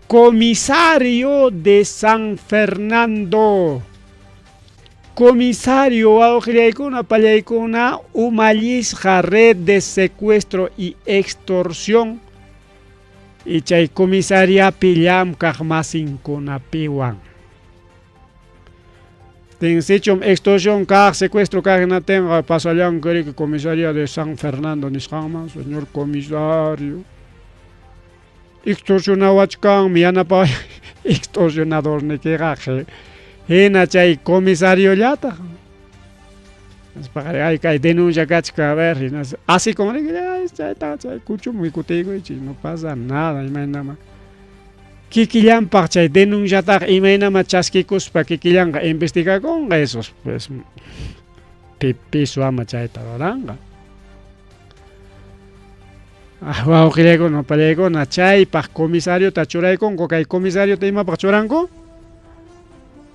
Comisario de San Fernando. Comisario wawqillaykuna pallaykuna umallisqa red de secuestro y extorsión y chay comisariapi llamkaq masinkunapiwan. Tinsichum extorsión kaq secuestro kaq hinatinqa pasallanku riki comisaría de San Fernando nisqanman señor comisario. Extorsionawachkanmi yanapaway extorsionadornikiqa hina chay comisariollataq. Ay kay denuncia kachka a ver hinas así como chayta chay kuchuman kutiykuychik no pasa nada imaynama kikillanpaq chay denunciataqa imaynama chaskikuspa kikillanqa investigakunqa esos pues pipisu ama chayta ruranqa. Wawqillaykuna pallaykuna chaypaq comisariota churaykunku kay comisariota imapaq churanku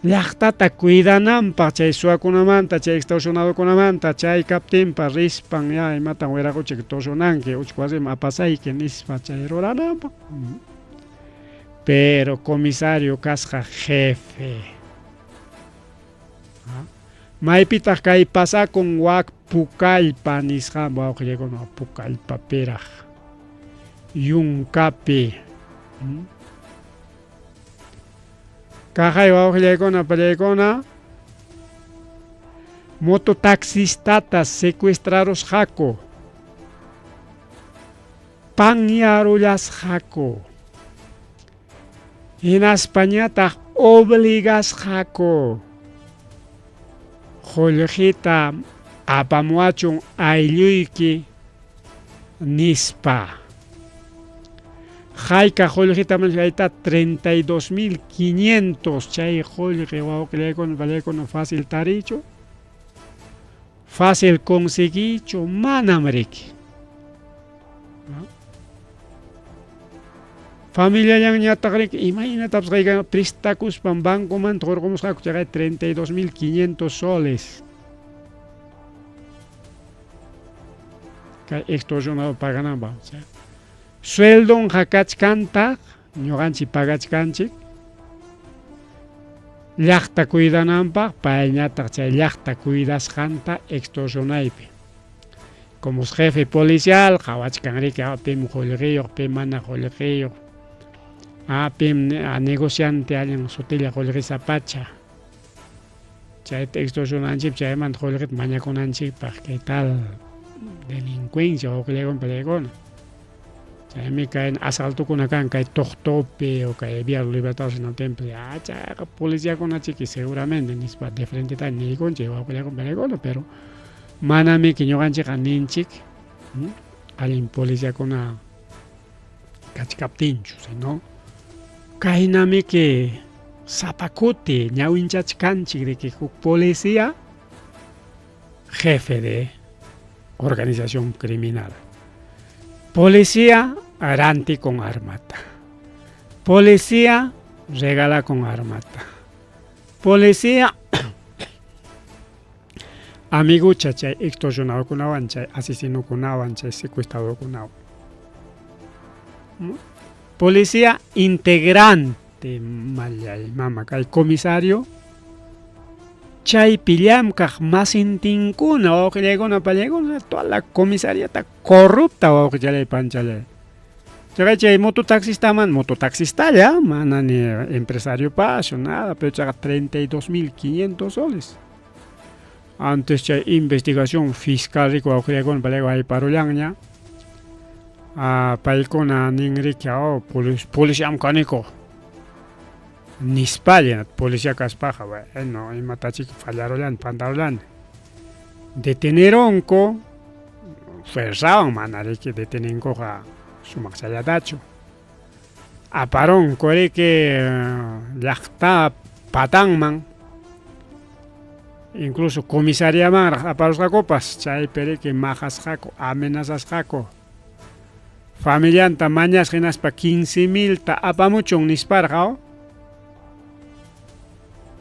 llaqtata cuidananpaq chay suwakunamanta chay extorsionadokunamanta chay kaptinpa rispan ya imatan wiraqochik extorsionanki uchku wasiman apasayki nispa chay rurananpaq. Pero comisario kasqa jefe. Maypitaq kay pasakun wak Pucallpa nisqan wawqillaykuna Pucallpapiraq yunkapi. Kaqay wawqillaykuna pallaykuna mototaxistata secuestrarusqaku. Panyarullasqaku. Hinaspañataq obligasqaku qullqita apamuwachun aylluyki nispa. Hayka qullqita mañayta 32.500 chay qullqi wawqillaykuna pallaykuna fácil tariychu, fácil conseguiychu, manam riki. Familiallanñataq riki imaynatapas kayka prestakuspan bancomanta hurqumusqaku chayqa 32.500 soles. Kay extorsionado pagananpaq. Sueldonqa kachkantaq, ñuqanchik pagachkanchik. Llaqta cuidananpaq, payñataq chay llaqta cuidasqanta extorsionaypi. Como es jefe policial, qhawachkan riki, pim qullqiyuq, pim mana qullqiyuq. Pim negociante allin sutilla qullqisapacha. Chayta extorsionanchik, chaymanta qullqita mañakunanchikpaq, ¿qué tal delincuencia wawqillaykuna pallaykuna? Chaymi kay asaltokuna kan kay Toqtopi o kay Vía Libertad templo, chayqa policiakuna chiki seguramente nispa de frente ta niykunchik wawqillaykuna pallaykuna, pero manamiki ñuqanchikqa ninchik allin policiakuna kachkaptinchu, sino kaynamiki sapa kuti ñawinchachkanchik riki huk policía jefe de organización criminal. Policía ranti con armata. Policía regala con armata. Policía amigucha chay extorsionadokunawan, chay asesinokunawan, chay secuestradokunawan. Policía integrante mallay mama kay comisario chaypi llamkaq masintinkuna wawqillaykuna pallaykuna toda la comisariata corrupta wawqichalay panchalay. Chayqa chay mototaxistaman mototaxistalla mana ni empresario paso nada, pero chayqa 32.500 soles. Antes chay investigación fiscal riku wawqillaykuna pallaykuna ayparullanña. Paykuna nin riki oh policiam kaniku nispalla policía kaspaqa bueno imatachiki fallarullan pantarullan. Deteneronku fuerzawan mana riki detenenkuqa sumaqchallatachu. Aparunku riki llaqta patanman incluso comisariamanraq aparusqakupas chaypi riki maqasqaku amenazasqaku. Familianta mañasqa hinaspa 15.000 ta apamuchun nisparqa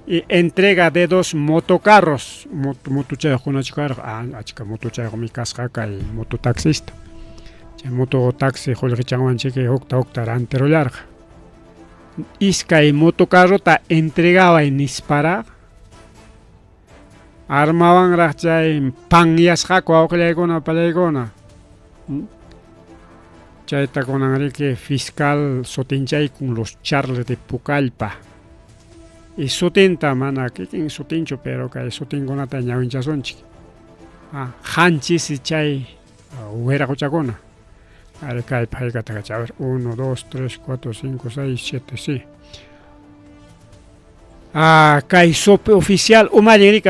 y entrega de dos motocarros motochayuqkunachu karqa achka motochayuqmi kasqa kay mototaxista. Chay mototaxi qullqichanwanchiki hukta hukta rantirullarqa. Iskay motocarrota entregaway nisparaq armawanraq chay panyasqaku wawqillaykuna pallaykuna. Chayta kunan riki fiscal sutinchaykun los Charles de Pucallpa. Y sutinta mana kikin sutinchu pero kay sutinkunata ñawinchasunchik. Qanchis chay wiraquchakuna. Ari kay paykata a ver 1 2 3 4 5 6 7 sí. Kay suboficial umallin riki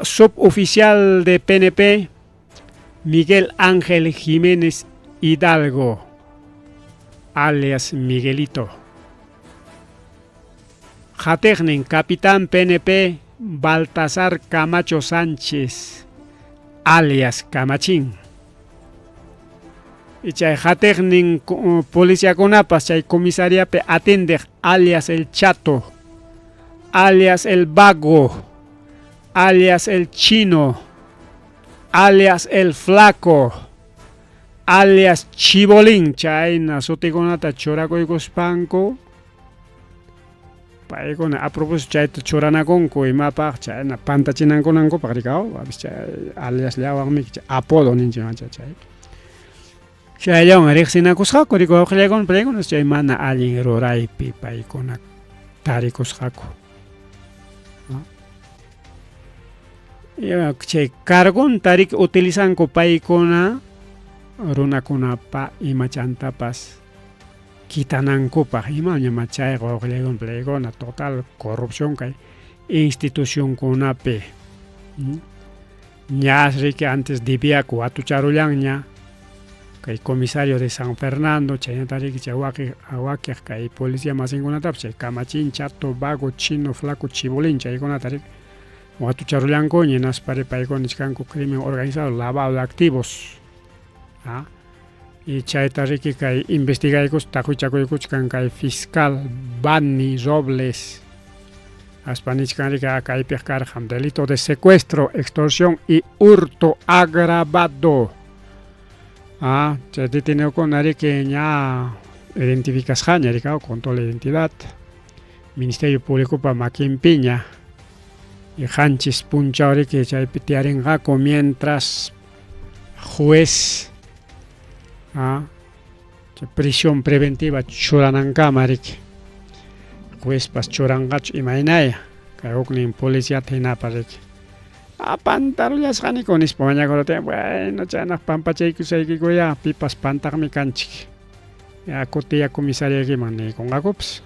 suboficial de PNP Miguel Ángel Jiménez Hidalgo, alias Miguelito. Qatiqnin capitán PNP Baltasar Camacho Sánchez, alias Camachín. Y chay qatiqnin policiakunapas chay comisariapi atindiq alias el Chato, alias el Vago, alias el Chino, alias el Flaco, alias Chibolín, chayna sutikunata churakuykuspanku paykuna a propósito chayta churanakunku imapaq chayna pantachinankunankupaq rikaw chay alias llawanmi apodo ninchik chay chayllawan riqsinakusqaku riku wawqillaykuna paykuna chay mana allin ruraypi paykuna tarikusqaku. Chay cargonta riki utilizanku paykuna runakunapa imachantapas kitanankupaq. Imañam chayqa wawqillaykuna palaykuna total corrupción kay institucionkunapi. Ñas riki antes dibiaku watucharullanña kay comisario de San Fernando chaynata riki chay wakiq wakiq kay policía masinkunatapas chay kamachin chato vago chino flaco chibolín chaykunata riki watucharullankuña hinaspari paykuna nichkanku crimen organizado lavado de activos ¿ah? Y chayta riki kay investigaykus taqwichakuykuchkan kay fiscal Bani Robles aspa nichkan riki kaypiq karqan delito de secuestro, extorsión y hurto agravado. Ah, chay detenidokuna riki ña identificasqaña riki con toda la identidad. Ministerio Públicopa makinpiña y qanchis punchaw riki chaypi tiyarinqaku mientras juez ah, prisión preventiva churanankama riki. Juezpas churanqachu imaynaya kay huknin policiata hinapas riki. Ah, pantarullasqaniku nispa mañakuruptin, bueno, chaynaq pampachaykusaykikuya pipas pantaqmi kanchik. Ya kutiya comisariaykiman niykunqakupas.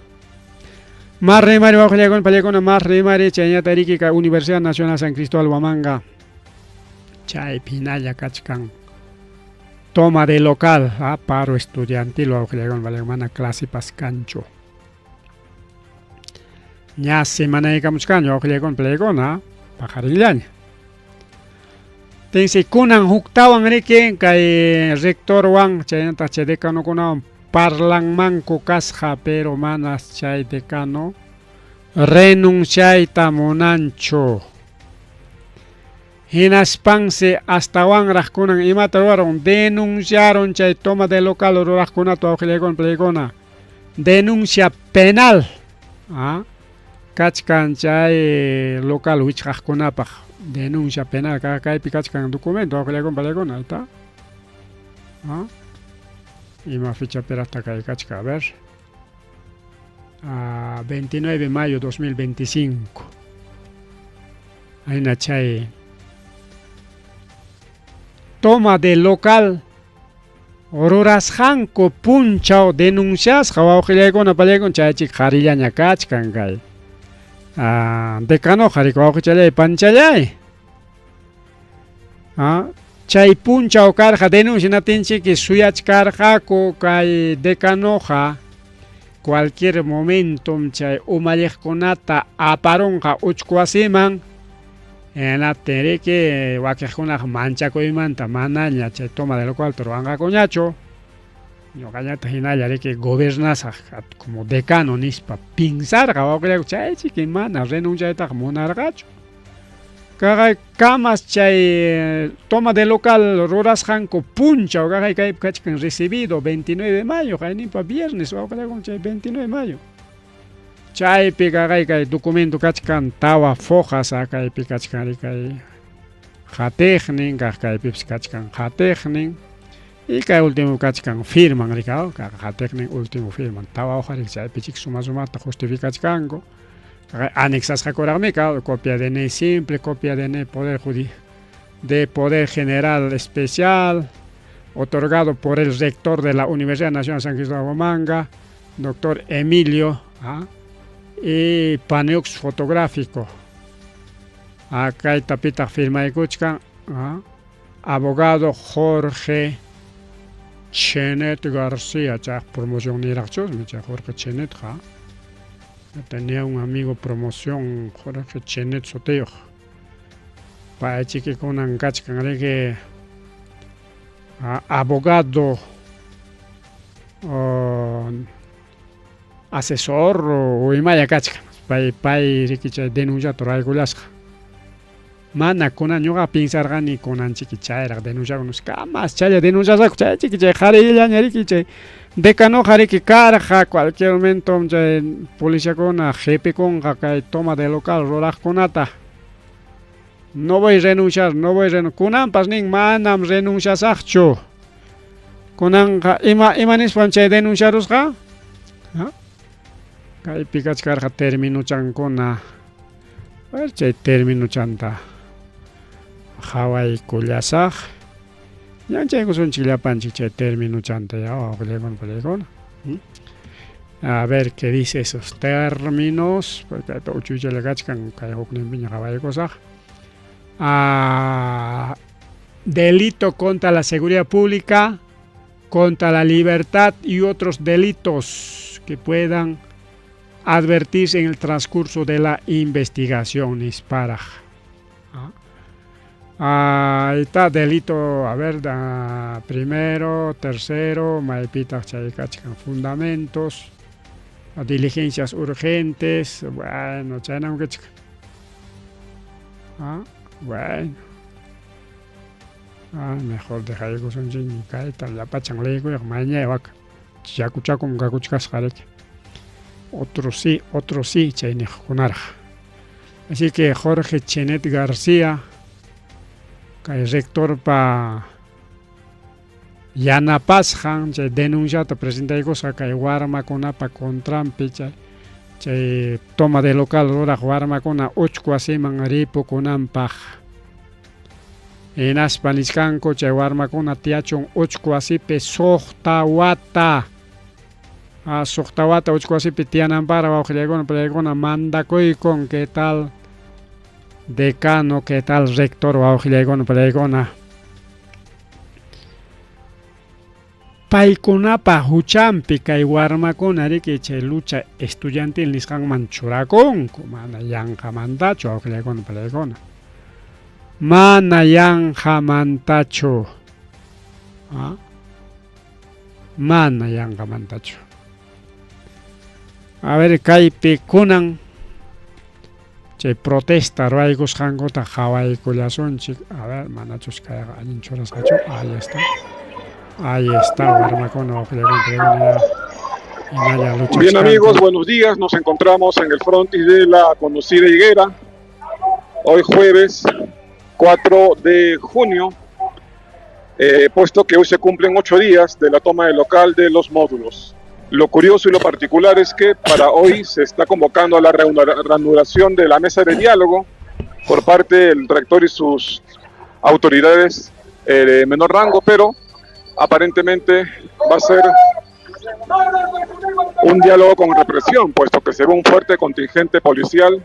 Más rimari wawqillaykuna pallaykuna más rimari chayñata riki kay Universidad Nacional San Cristóbal Huamanga chaypi hinalla kachkan toma de local, ah, paro estudiantil wawqillaykuna pallaykuna mana clasepas kanchu. Ña semanaykamuchkanña wawqillaykuna pallaykuna paqarinllaña. Tinsi kunan huktawan riki kay rectorwan chaynataq chay decanokunawan parlanmanku kasqa pero manas chay decano renunciayta munanchu. Hinaspansi astawanraq kunan imata ruwarun denunciaron chay toma de local ruraqkunata wawqillaykuna pallaykuna denuncia penal ah, kachkan chay local wichqaqkunapaq denuncia penal kaypi kachkan documento wawqillaykuna pallaykuna ahí ah, ima fechapiraqta kay kachkan a ver ah, 29 de mayo 2025 ayna chay toma de local rurasqanku punchaw denunciasqa wawqillaykuna pallaykuna chaychik qharillaña kachkan kay ah, decanoqa riki wawqichallay panchallay ah, chay punchaw karqa denuncia natinchiki suyachkarqaku kay decanoqa cualquier momentum chay umalliqkunata aparunqa uchku wasiman hinaptin riki wakiqkunaqa manchakuymanta manaña chay toma de local ruwanqakuñachu ñuqañataq hinalla riki gobernasaq como decano nispa pinsarqa wawqillayku chaychiki mana renunciaytaqa munarqachu. Kaqay kamas chay toma de local rurasqanku punchaw kaqay kaypi kachkan recibido 29 de mayo qayninpa viernes wawqillaykuna chay 29 de mayo. Chaypi kaqay kay documento kachkan tawa fojas kaypi kachkan kay qatiqnin kaq kaypipas kachkan qatiqnin y kay último kachkan firman rikaw qatiqnin último firman tawa hoja chaypi chik suma sumaqta justificachkanku. Anexasqakuraqmi copia de DNI simple, copia de DNI poder de Poder General Especial, otorgado por el rector de la Universidad Nacional San Cristóbal de Huamanga, doctor Emilio, ¿ah? Y paneux fotográfico. Acá tapita firmaykuchkan, ¿ah? Abogado Jorge Chenet García, chay promoción niraqchusmi chay Jorge Chenet, ¿ah? Tenía un amigo promoción Jorge Chenet sutiyuq. Paychiki kunan kachkan riki abogado asesor o imalla kachkan pay pay riki chay denunciata ruraykullasqa. Mana kunan ñuqa pinsarqani kunanchiki chayraq denunciakunas kamas chaylla denunciasqaku chaychiki chay qharillaña riki chay decanoqa riki karqa cualquier momento chay policiakuna qipikunqa kay toma de local ruraqkunata. No voy a renunciar, no voy a renunciar. Kunanpas nin manam renunciasaqchu. Kunanqa ima ima nispam chay denunciarusqa? Kaypi kachkarqa terminochankuna. A ver chay terminochanta qhawaykullasaq. Ñanchaykusunchik llapanchik chay terminochanta ya wawqillaykuna pallaykuna. A ver qué dice esos términos. Porque kaypi uchuychalla kachkan kay hukninpiña qhawaykusaq. Ah, delito contra la seguridad pública, contra la libertad y otros delitos que puedan advertirse en el transcurso de la investigación, nisparaj. Ah, ahí está, delito, a ver, da, primero, tercero, maypitaq chay kachkan fundamentos, diligencias urgentes, bueno, chaynam kachkan. Ah, bueno. Ah, mejor dejaykusunchik kayta llapachan leykuyaq mañay waka. Chakuchakum kakuchkasqa riki. Otro sí, otro sí, chay niqkunaraq. Así que Jorge Chenet García, kay rectorpa yanapasqan chay denunciata presentaykusqa kay warmakunapa contranpi chay chay toma de local ruraq warmakuna uchku wasiman ripukunanpaq. Hinaspa nichkanku chay warmakuna tiyachun uchku wasipi suqta wata. Ah, suqta wata uchku wasipi tiyananpaqra wawqillaykuna pallaykuna mandakuykun qué tal decano, qué tal rector wawqillaykuna pallaykuna. Paykunapa huchanpi kay warmakuna riki chay lucha estudiantil nisqanman churakunku, mana yanqamantachu wawqillaykuna pallaykuna. Mana yanqamantachu. Ah? Mana yanqamantachu. A ver, kaypi kunan chay protesta ruwaykusqankuta qhawaykullasunchik. A ver, manachus kayqa allin churasqachu. Ahí está. Ahí está, warmakuna wawqillaykuna hinalla Bien luchachkanku. amigos, buenos días. Nos encontramos en el frontis de la conocida higuera. Hoy jueves 4 de junio, puesto que hoy se cumplen 8 días de la toma del local de los módulos. Lo curioso y lo particular es que para hoy se está convocando a la reanudación de la mesa de diálogo por parte del rector y sus autoridades de menor rango, pero aparentemente va a ser un diálogo con represión, puesto que se ve un fuerte contingente policial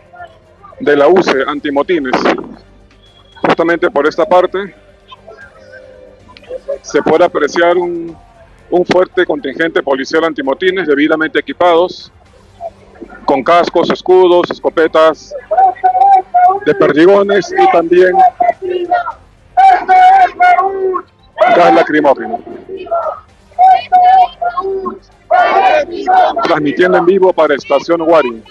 de la UCE antimotines. Justamente por esta parte se puede apreciar un fuerte contingente policial antimotines debidamente equipados, con cascos, escudos, escopetas de perdigones y también gas lacrimógeno. Transmitiendo en vivo para Estación Wari.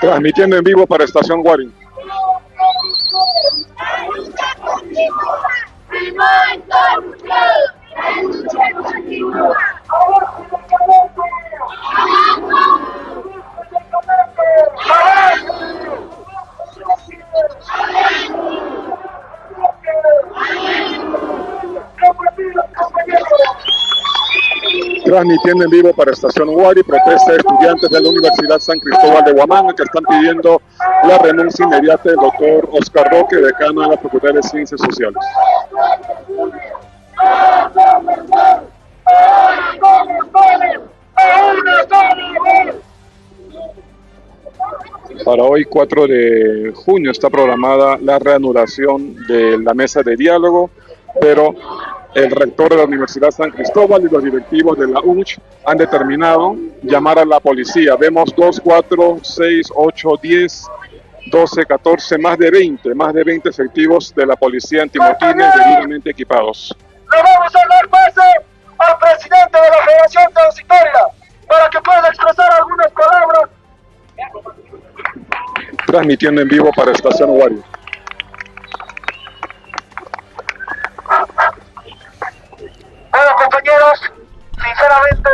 Transmitiendo en vivo para Estación Wari. Transmitiendo en vivo para Estación Wari, protesta de estudiantes de la Universidad San Cristóbal de Huamanga que están pidiendo la renuncia inmediata del doctor Oscar Roque, decano de la Facultad de Ciencias Sociales. Para hoy, 4 de junio, está programada la reanudación de la mesa de diálogo, pero el rector de la Universidad San Cristóbal y los directivos de la UNCH han determinado llamar a la policía. Vemos 2, 4, 6, 8, 10, 12, 14, más de 20 efectivos de la policía antimotines debidamente equipados. Le vamos a dar pase al presidente de la Federación Transitoria para que pueda expresar algunas palabras. Transmitiendo en vivo para Estación Wari. Bueno, compañeros, sinceramente,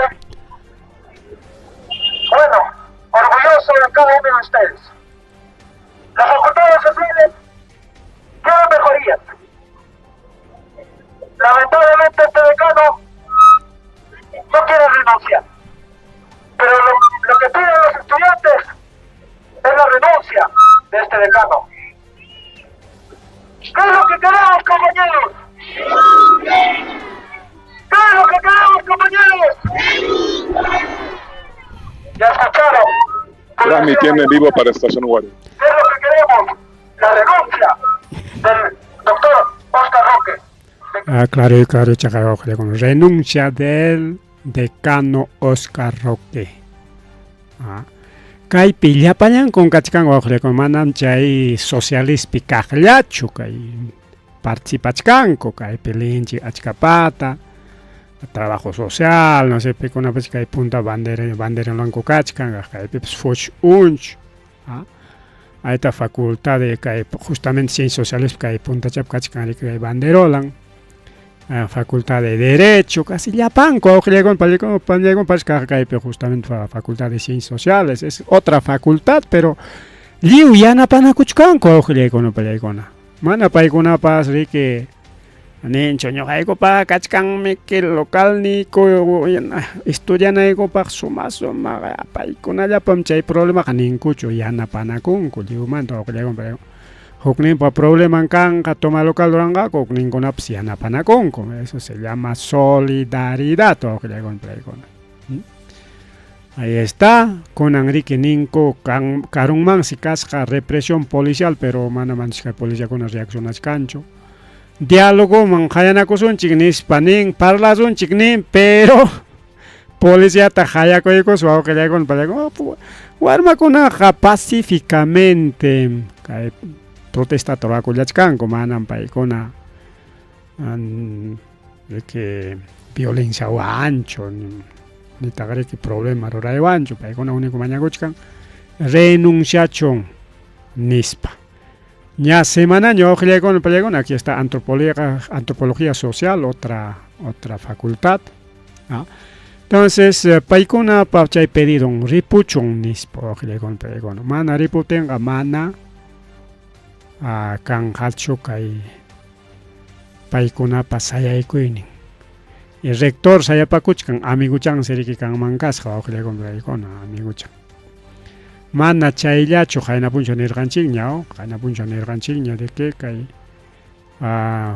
¿Qué es lo que queremos, compañeros? ¿Qué es lo que queremos, compañeros? Ya escucharon. Transmitiendo en vivo para Estación Guardia. ¿Qué es lo que queremos? La renuncia del doctor Oscar Roque. Ah, claro, claro, con renuncia del decano Oscar Roque. Ah. Kaypi llapallankum kachkanku wawqillakuna, manam chay socialispi kaqllachu kay participachkanku, kaypi linchik achkapata, trabajo social, no sé, pikunapas kay punta bandera banderolanku kachkan, kaypipas fuch unch. Ah. Ahí facultad de kay justamente ciencias sociales kay puntachap kachkan kay banderolan. Facultad de Derecho, casi llapanku wawqillakuna pañaykunapas kaypi justamente Facultad de Ciencias Sociales, es otra facultad, pero lliw yanapanakuchkanku wawqillaykuna pallaykuna. Mana paykunapas riki ninchu ñuqaykupa kachkanmi localniyku estudianaykupaq suma suma paykunallapam chay problemaqa ninkuchu yanapanakunku lliwmanta wawqillaykuna. Hukninpa probleman kanqa toma local ruranqaku hukninkunapas yanapanakunku, eso se llama solidaridad wawqillaykuna pallaykuna. Ahí está, kunan riki ninku karunmansi kasqa represión policial, pero mana manchka policiakuna reaccionachkanchu. Diálogoman qayanakusunchik nispa nin, parlasunchik nin, pero policiata qayakuykus wawqillaykuna pallaykuna, warmakunaqa pacíficamente kay protestata rurakullachkanku, manam paykuna riki violenciawanchu nitaq riki problema ruraywanchu, paykuna único mañakuchkan renunciachun nispa. Ña semanaña wawqillaykuna pallaykuna, aquí está antropología, antropología social, otra facultad. ¿No? Entonces, paykunapa chay pedidon ripuchun nispa wawqillaykuna pallaykuna. Mana ripuptinqa mana kanqachu kay paykunapa sayaykuynin. Y rector sayapakuchkan amiguchansi riki kanman kasqa wawqillaykuna pallaykuna, amiguchan. Mana chayllachu qayna punchaw nirqanchikña, qayna punchaw nirqanchikña de que kay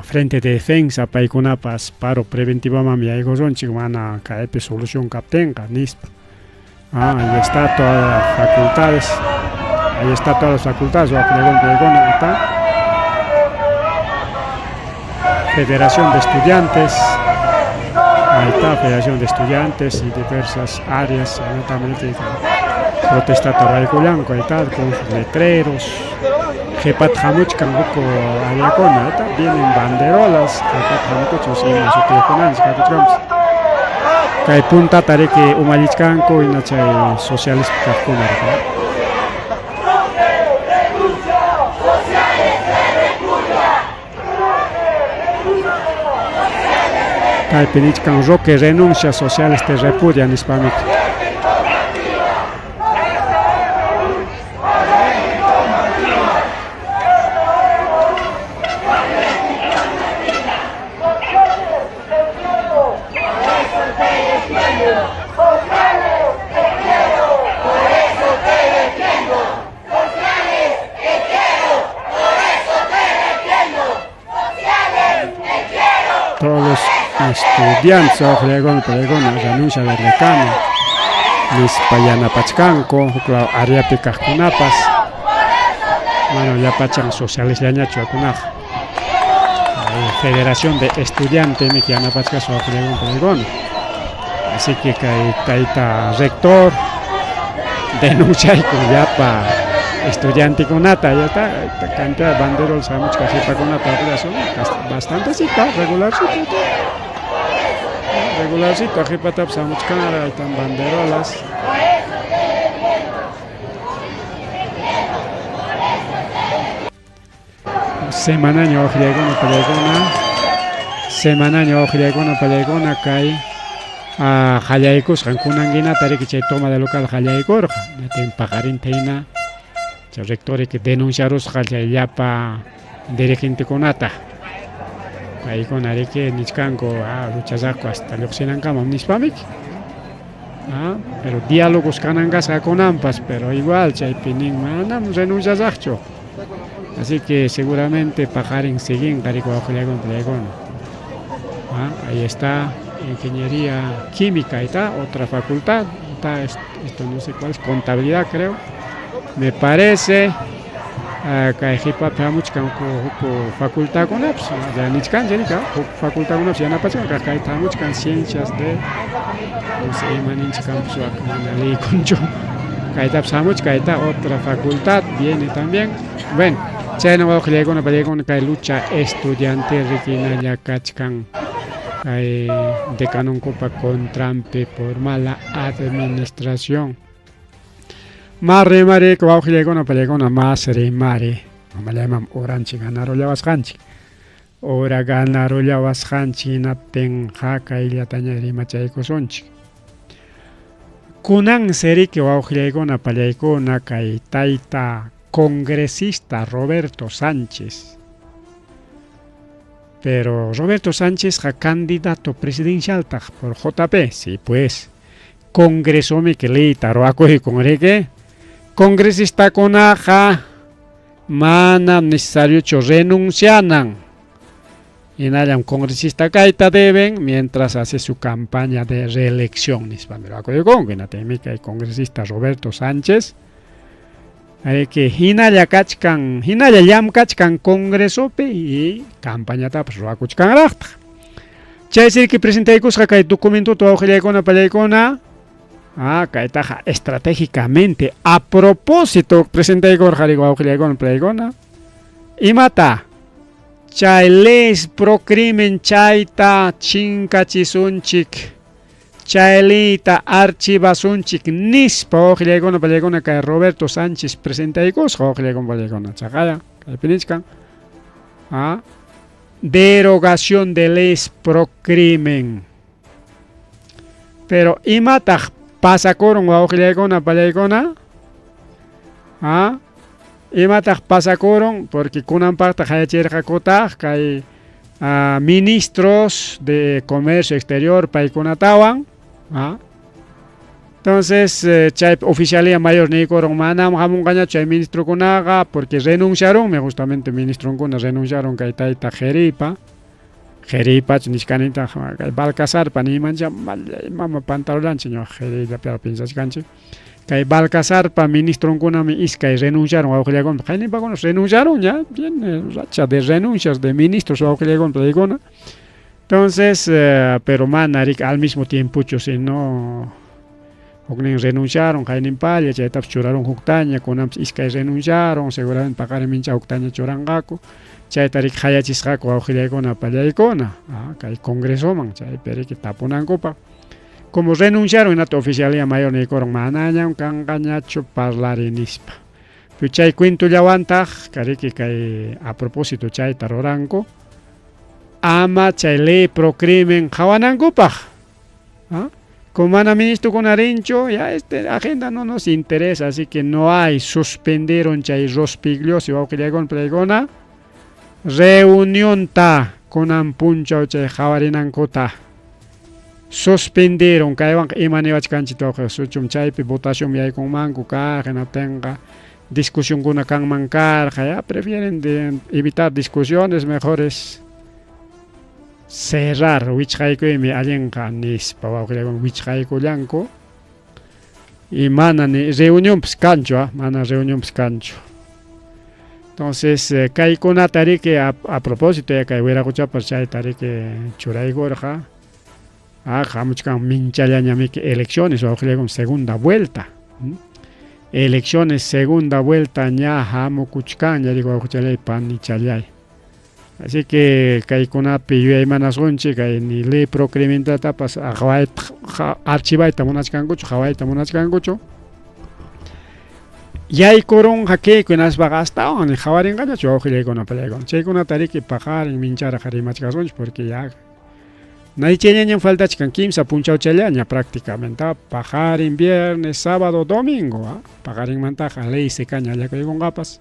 frente de defensa paykunapas paro preventivoman yaykusunchik mana kaypi solución kaptinqa nispa. Ahí está todas las facultades, ahí está todas las facultades, wawqillaykuna está. Federación de Estudiantes, ahí está, Federación de Estudiantes y diversas áreas, también protestata ruraykullanku, ahí está, con sus letreros, qhipata hamuchkan huk áreakuna, ahí está, vienen banderolas, qhipata hamukuchun ima sutiyuqkunanchik hakuchkanpas. Kay puntata riki umallichkanku hina chay socialista kaqkuna. Kaypi nichkan Roque renuncia, sociales te repudia nispamiki. Todos los estudiantes wawqillaykuna pallaykuna renuncia del decano nispa yanapachkanku huklaw áreapi kaqkunapas mana llapachan socialisllañachu akunaqa. Federación de Estudiantes miki yanapachkasqa wawqillaykuna pallaykuna. Así que kay tayta rector denunciaykun llapa estudiantekunata, ya está, cantidad de banderolas hamuchka qhipakunata bastantecito, regularcito, regularcito, qhipatapas hamuchkanraq, ahí están banderolas. Semanaña wawqillaykuna pallaykuna, semanaña wawqillaykuna pallaykuna kay qallaykusqan kunankinata riki chay toma de local qallaykurqa, natin paqarinta hina chay rector riki denunciarusqa chay llapa dirigentekunata. Paykuna riki nichkanku luchasaqku hasta lluqsinankama nispamiki. Pero diálogos kanan kasqa kunanpas, pero igual chaypi nin manam renunciasaqchu. Así que seguramente paqarin siguinqa riki wawqillaykuna pallaykuna. Ah, ahí está ingeniería química, ahí está otra facultad, está esto no sé cuál es, contabilidad creo. Me parece kay qipapi hamuchkan huk facultadkunapas ya nichkanchik riki huk facultadkunapas yanapachkan kayta hamuchkan ciencias de no sé ima ninchik kanpas mana liykunchu kaytapas hamuchkan kayta otra facultad viene también. Bueno, chayna wawqillaykuna pallaykuna kay lucha estudiantil riki hinalla kachkan kay decanonkupa contranpi por mala administración. Mas rimari wawqillaykuna pallaykuna mas rimari mamallayman uranchik ganarullawasqanchik ura ganarullawasqanchik hinaptinqa kayllataña rimachaykusunchik. Kunansi riki wawqillaykuna pallaykuna kay tayta congresista Roberto Sánchez. Pero Roberto Sánchezqa candidato presidencialtaq por JP, sí pues. Congresomi leyta ruwakuykun riki. Congresistakunaqa manam necesariochu renuncianan. Hinallam congresista kayta deben mientras hace su campaña de reelección nispa ruwakuykunku. Hinaptinmi kay congresista Roberto Sánchez que hinalla kachkan, hinalla llamkachkan congresopi y campañatapas ruwakuchkanraqtaq. Chaysi riki presentaykusqa kay documentota wawqillaykuna pallaykuna. Ah, kaytaqa estratégicamente a propósito presentaykurqa riki wawqillaykuna pallaykuna. Imata? Chay leyes pro crimen chayta chinkachisunchik. Chay leyta archivasunchik nispa wawqillaykuna pallaykuna kay Roberto Sánchez presentaykusqa wawqillaykuna pallaykuna. Chaqaya kaypi nichkan. Ah, derogación de leyes pro crimen. Pero imataq pasakurun wawqillaykuna pallaykuna? Ah, imataq pasakurun? Porque kunanpaqta hayachirqakutaq kay ministros de comercio exterior paykunatawan. Ah. Entonces, chay oficialía mayor niykurun manam hamunqañachu chay ministrokunaqa porque renunciaronmi justamente ministronkuna renunciaron kay tayta Jeripa. Jeripachu nichkanitaq kay Balcazarpa niymancha mallay mama pantarulanchik ñuqa Jeriyllapi piensachkanchik. Kay Balcazarpa ministronkunami iskay renunciaron wawqillaykuna qayninpakuna renunciaron ya viene racha de renuncias de ministros wawqillaykuna paykuna. Entonces, pero mana riki al mismo tiempochu sino huknin renunciaron qayninpalla chaytapas churarun huktaña kunanpas iskay renunciaron seguramente paqarin mincha huktaña churanqaku chayta riki hayachisqaku wawqillaykuna pallaykuna kay congresoman chaypi riki tapunankupaq. Como renunciaron hinata oficialía mayor niykurun manañam kanqañachu parlari nispa. Pero chay cuentollawantaq kariki kay a propósito chayta ruranku ama chay ley pro crimen qhawanankupaq. ¿Ah? Como mana ministrokuna rinchu, ya este agenda no nos interesa, así que no hay, suspendieron chay Rospigliosi wawqillaykuna pallaykuna reunionta kunan punchaw chay qhawarinankuta. Suspendieron kaywanqa ima niwachkanchik wawqi suchum chaypi votación yaykunmanku kaq hinaptinqa discusionkuna kanman karqa ya prefieren de evitar discusiones mejor es cerrar wichqaykuymi allinqa nispa wawqillaykuna wichqaykullanku y mana ni reunionpas kanchu mana reunionpas kanchu. Entonces kaykunata riki a propósito ya kay wiraquchapas chayta riki churaykurqa. Ah, hamuchkan minchallañamiki elecciones wawqillaykuna segunda vuelta. Elecciones segunda vuelta ña hamukuchkanña riki wawqichallay panichallay. Así que kaykunapi yuyaymanasunchik kay ni ley pro crimentatapas archivayta munachkankuchu qhawayta munachkankuchu. Yaykurunqa kayku hinaspaqa astawan qhawarinqañachu wawqillaykuna pallaykuna. Chaykunata riki paqarin mincharaq rimachkasunchik porque ya naychayllañam faltachkan kimsa punchawchallaña prácticamente paqarin viernes, sábado, domingo paqarinmantaqa ley secaña allakuykunqapas.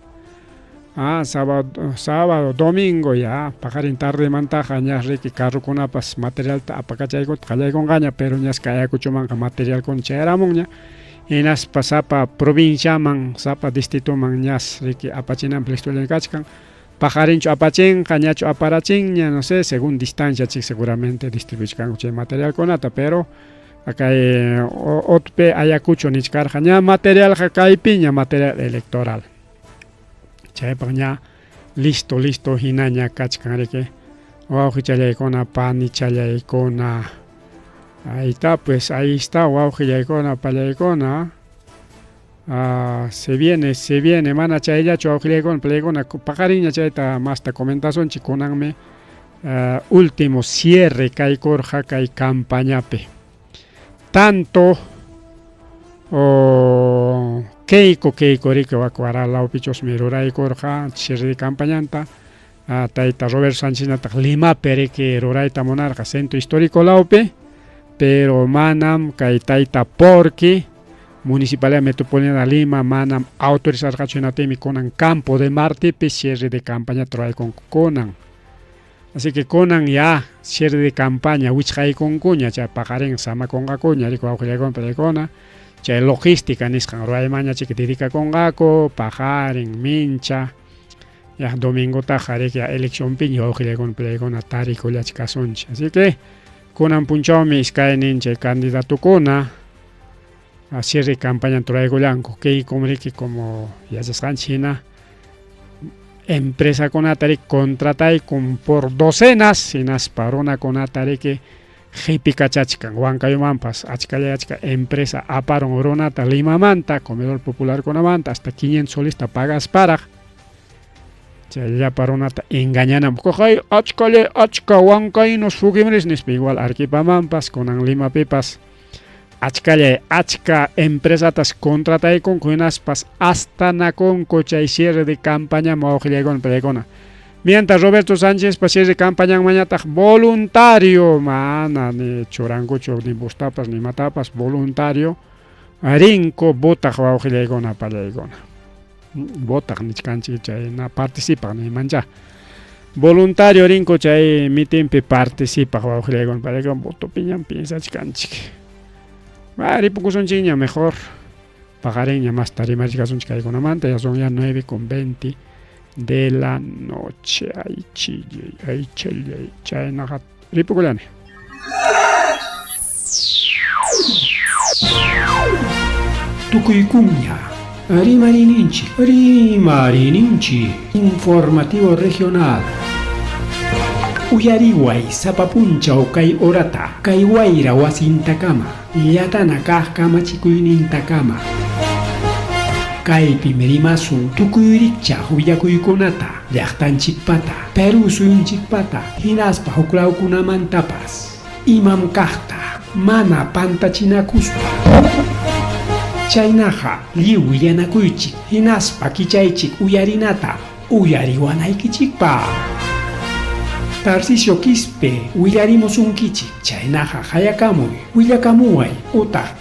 Ah, sábado, sábado, domingo ya paqarin tardemantaqa ña riki carrokunapas materialta apakachaykuta qallaykunqaña pero ñas kay Ayacuchomanqa materialkuna chayaramunña. Hinaspa sapa provinciaman, sapa distritoman ñas riki apachinanpaq listollaña kachkan. Paqarinchu apachinqa, ñachu aparachinña, no sé, según distancia chik seguramente distribuichkanku chay materialkunata, pero kay OTP Ayacucho nichkarqa ña materialqa kaypiña material electoral. Chaypaq ña listo, listo hinaña kachkan riki wawqichallaykuna, panichallaykuna. Ahí está, pues ahí está, wawqillaykuna, pallaykuna. Ah, se viene, se viene, mana chayllachu wawqillaykuna, pallaykuna, paqarinña chayta masta comentasunchik kunanmi último cierre kaykurqa kay campañapi. Tanto oh, Keiko, Keiko riki wak Huaralawpichusmi ruraykurqa cierre de campañanta. Tayta Roberto Sánchez-ñataq Limapi riki rurayta munarqa centro histórico lawpi, pero manam kay tayta porque Municipalidad Metropolitana Lima manam autorizarqachu, hinaptinmi kunan Campo de Martepi cierre de campañata ruraykunku kunan. Así que kunan ya cierre de campaña wichqaykunkuña, chay paqarin samakunqakuña riki wawqillaykuna, pallaykuna, chay logística nisqan ruraymanña chiki dedicakunqaku, paqarin, mincha, ya domingotaqa riki eleccionpiña wawqillaykuna, pallaykuna tarikullachkasunchik. Así que kunan punchawmi iskaynin chay candidatokuna cierre campaña ruraykullanku. Keiko riki como yachasqanchik hina empresakunata riki contrataykun por docenas, hinaspa runakunata riki qhipikachachkan. Huancayumanpas achkalla achka empresa aparun runata Limamanta, comedor popularkunamanta hasta 500 solista pagasparaq chay llapa runata engañananpaq. Hay achkalla achka huancaynos fujimoris nispa, igual Arequipamanpas, kunan Limapipas achkallay achka empresatas contrataykunku, hinaspas astanakunku chay cierre de campaña wawqillaykuna, pallaykuna. Mientras Roberto Sánchez pa cierre de campaña mañataq voluntario, mana ni churankuchu ni bustapas ni matapas, voluntario rinku votaq wawqillaykuna, pallaykuna. Votaq nichkanchik chay na participaq nimancha. Voluntario rinku chay mitinpi participaq wawqillaykuna, pallaykuna, votopiñam piensachkanchik. Ripukusunchikña mejor. Paqarinña masta rimarichkasunchik kaykunamanta, ya son ya 9:20 de la noche. Ay chillay, ay chillay, chaynaqa ripukullani. Tukuykuña rimarininchik, rimarininchik, informativo regional. Uyariway sapa punchaw kay horata, kay wayra wasintakama, llatana kaq kamachikuynintakama. Kaypim rimasun tukuy rikchaq willakuykunata, llaqtanchikpata, Perú suyunchikpata, hinaspa huklawkunamantapas. Imam kaqta, mana pantachinakuspa. Chaynaqa lliw willanakuychik, hinaspa kichaychik uyarinata, uyariwanaykichikpaq. Tarcisio Quispe willarimusunkichik, chaynaqa hayakamuy, willakamuway utaq.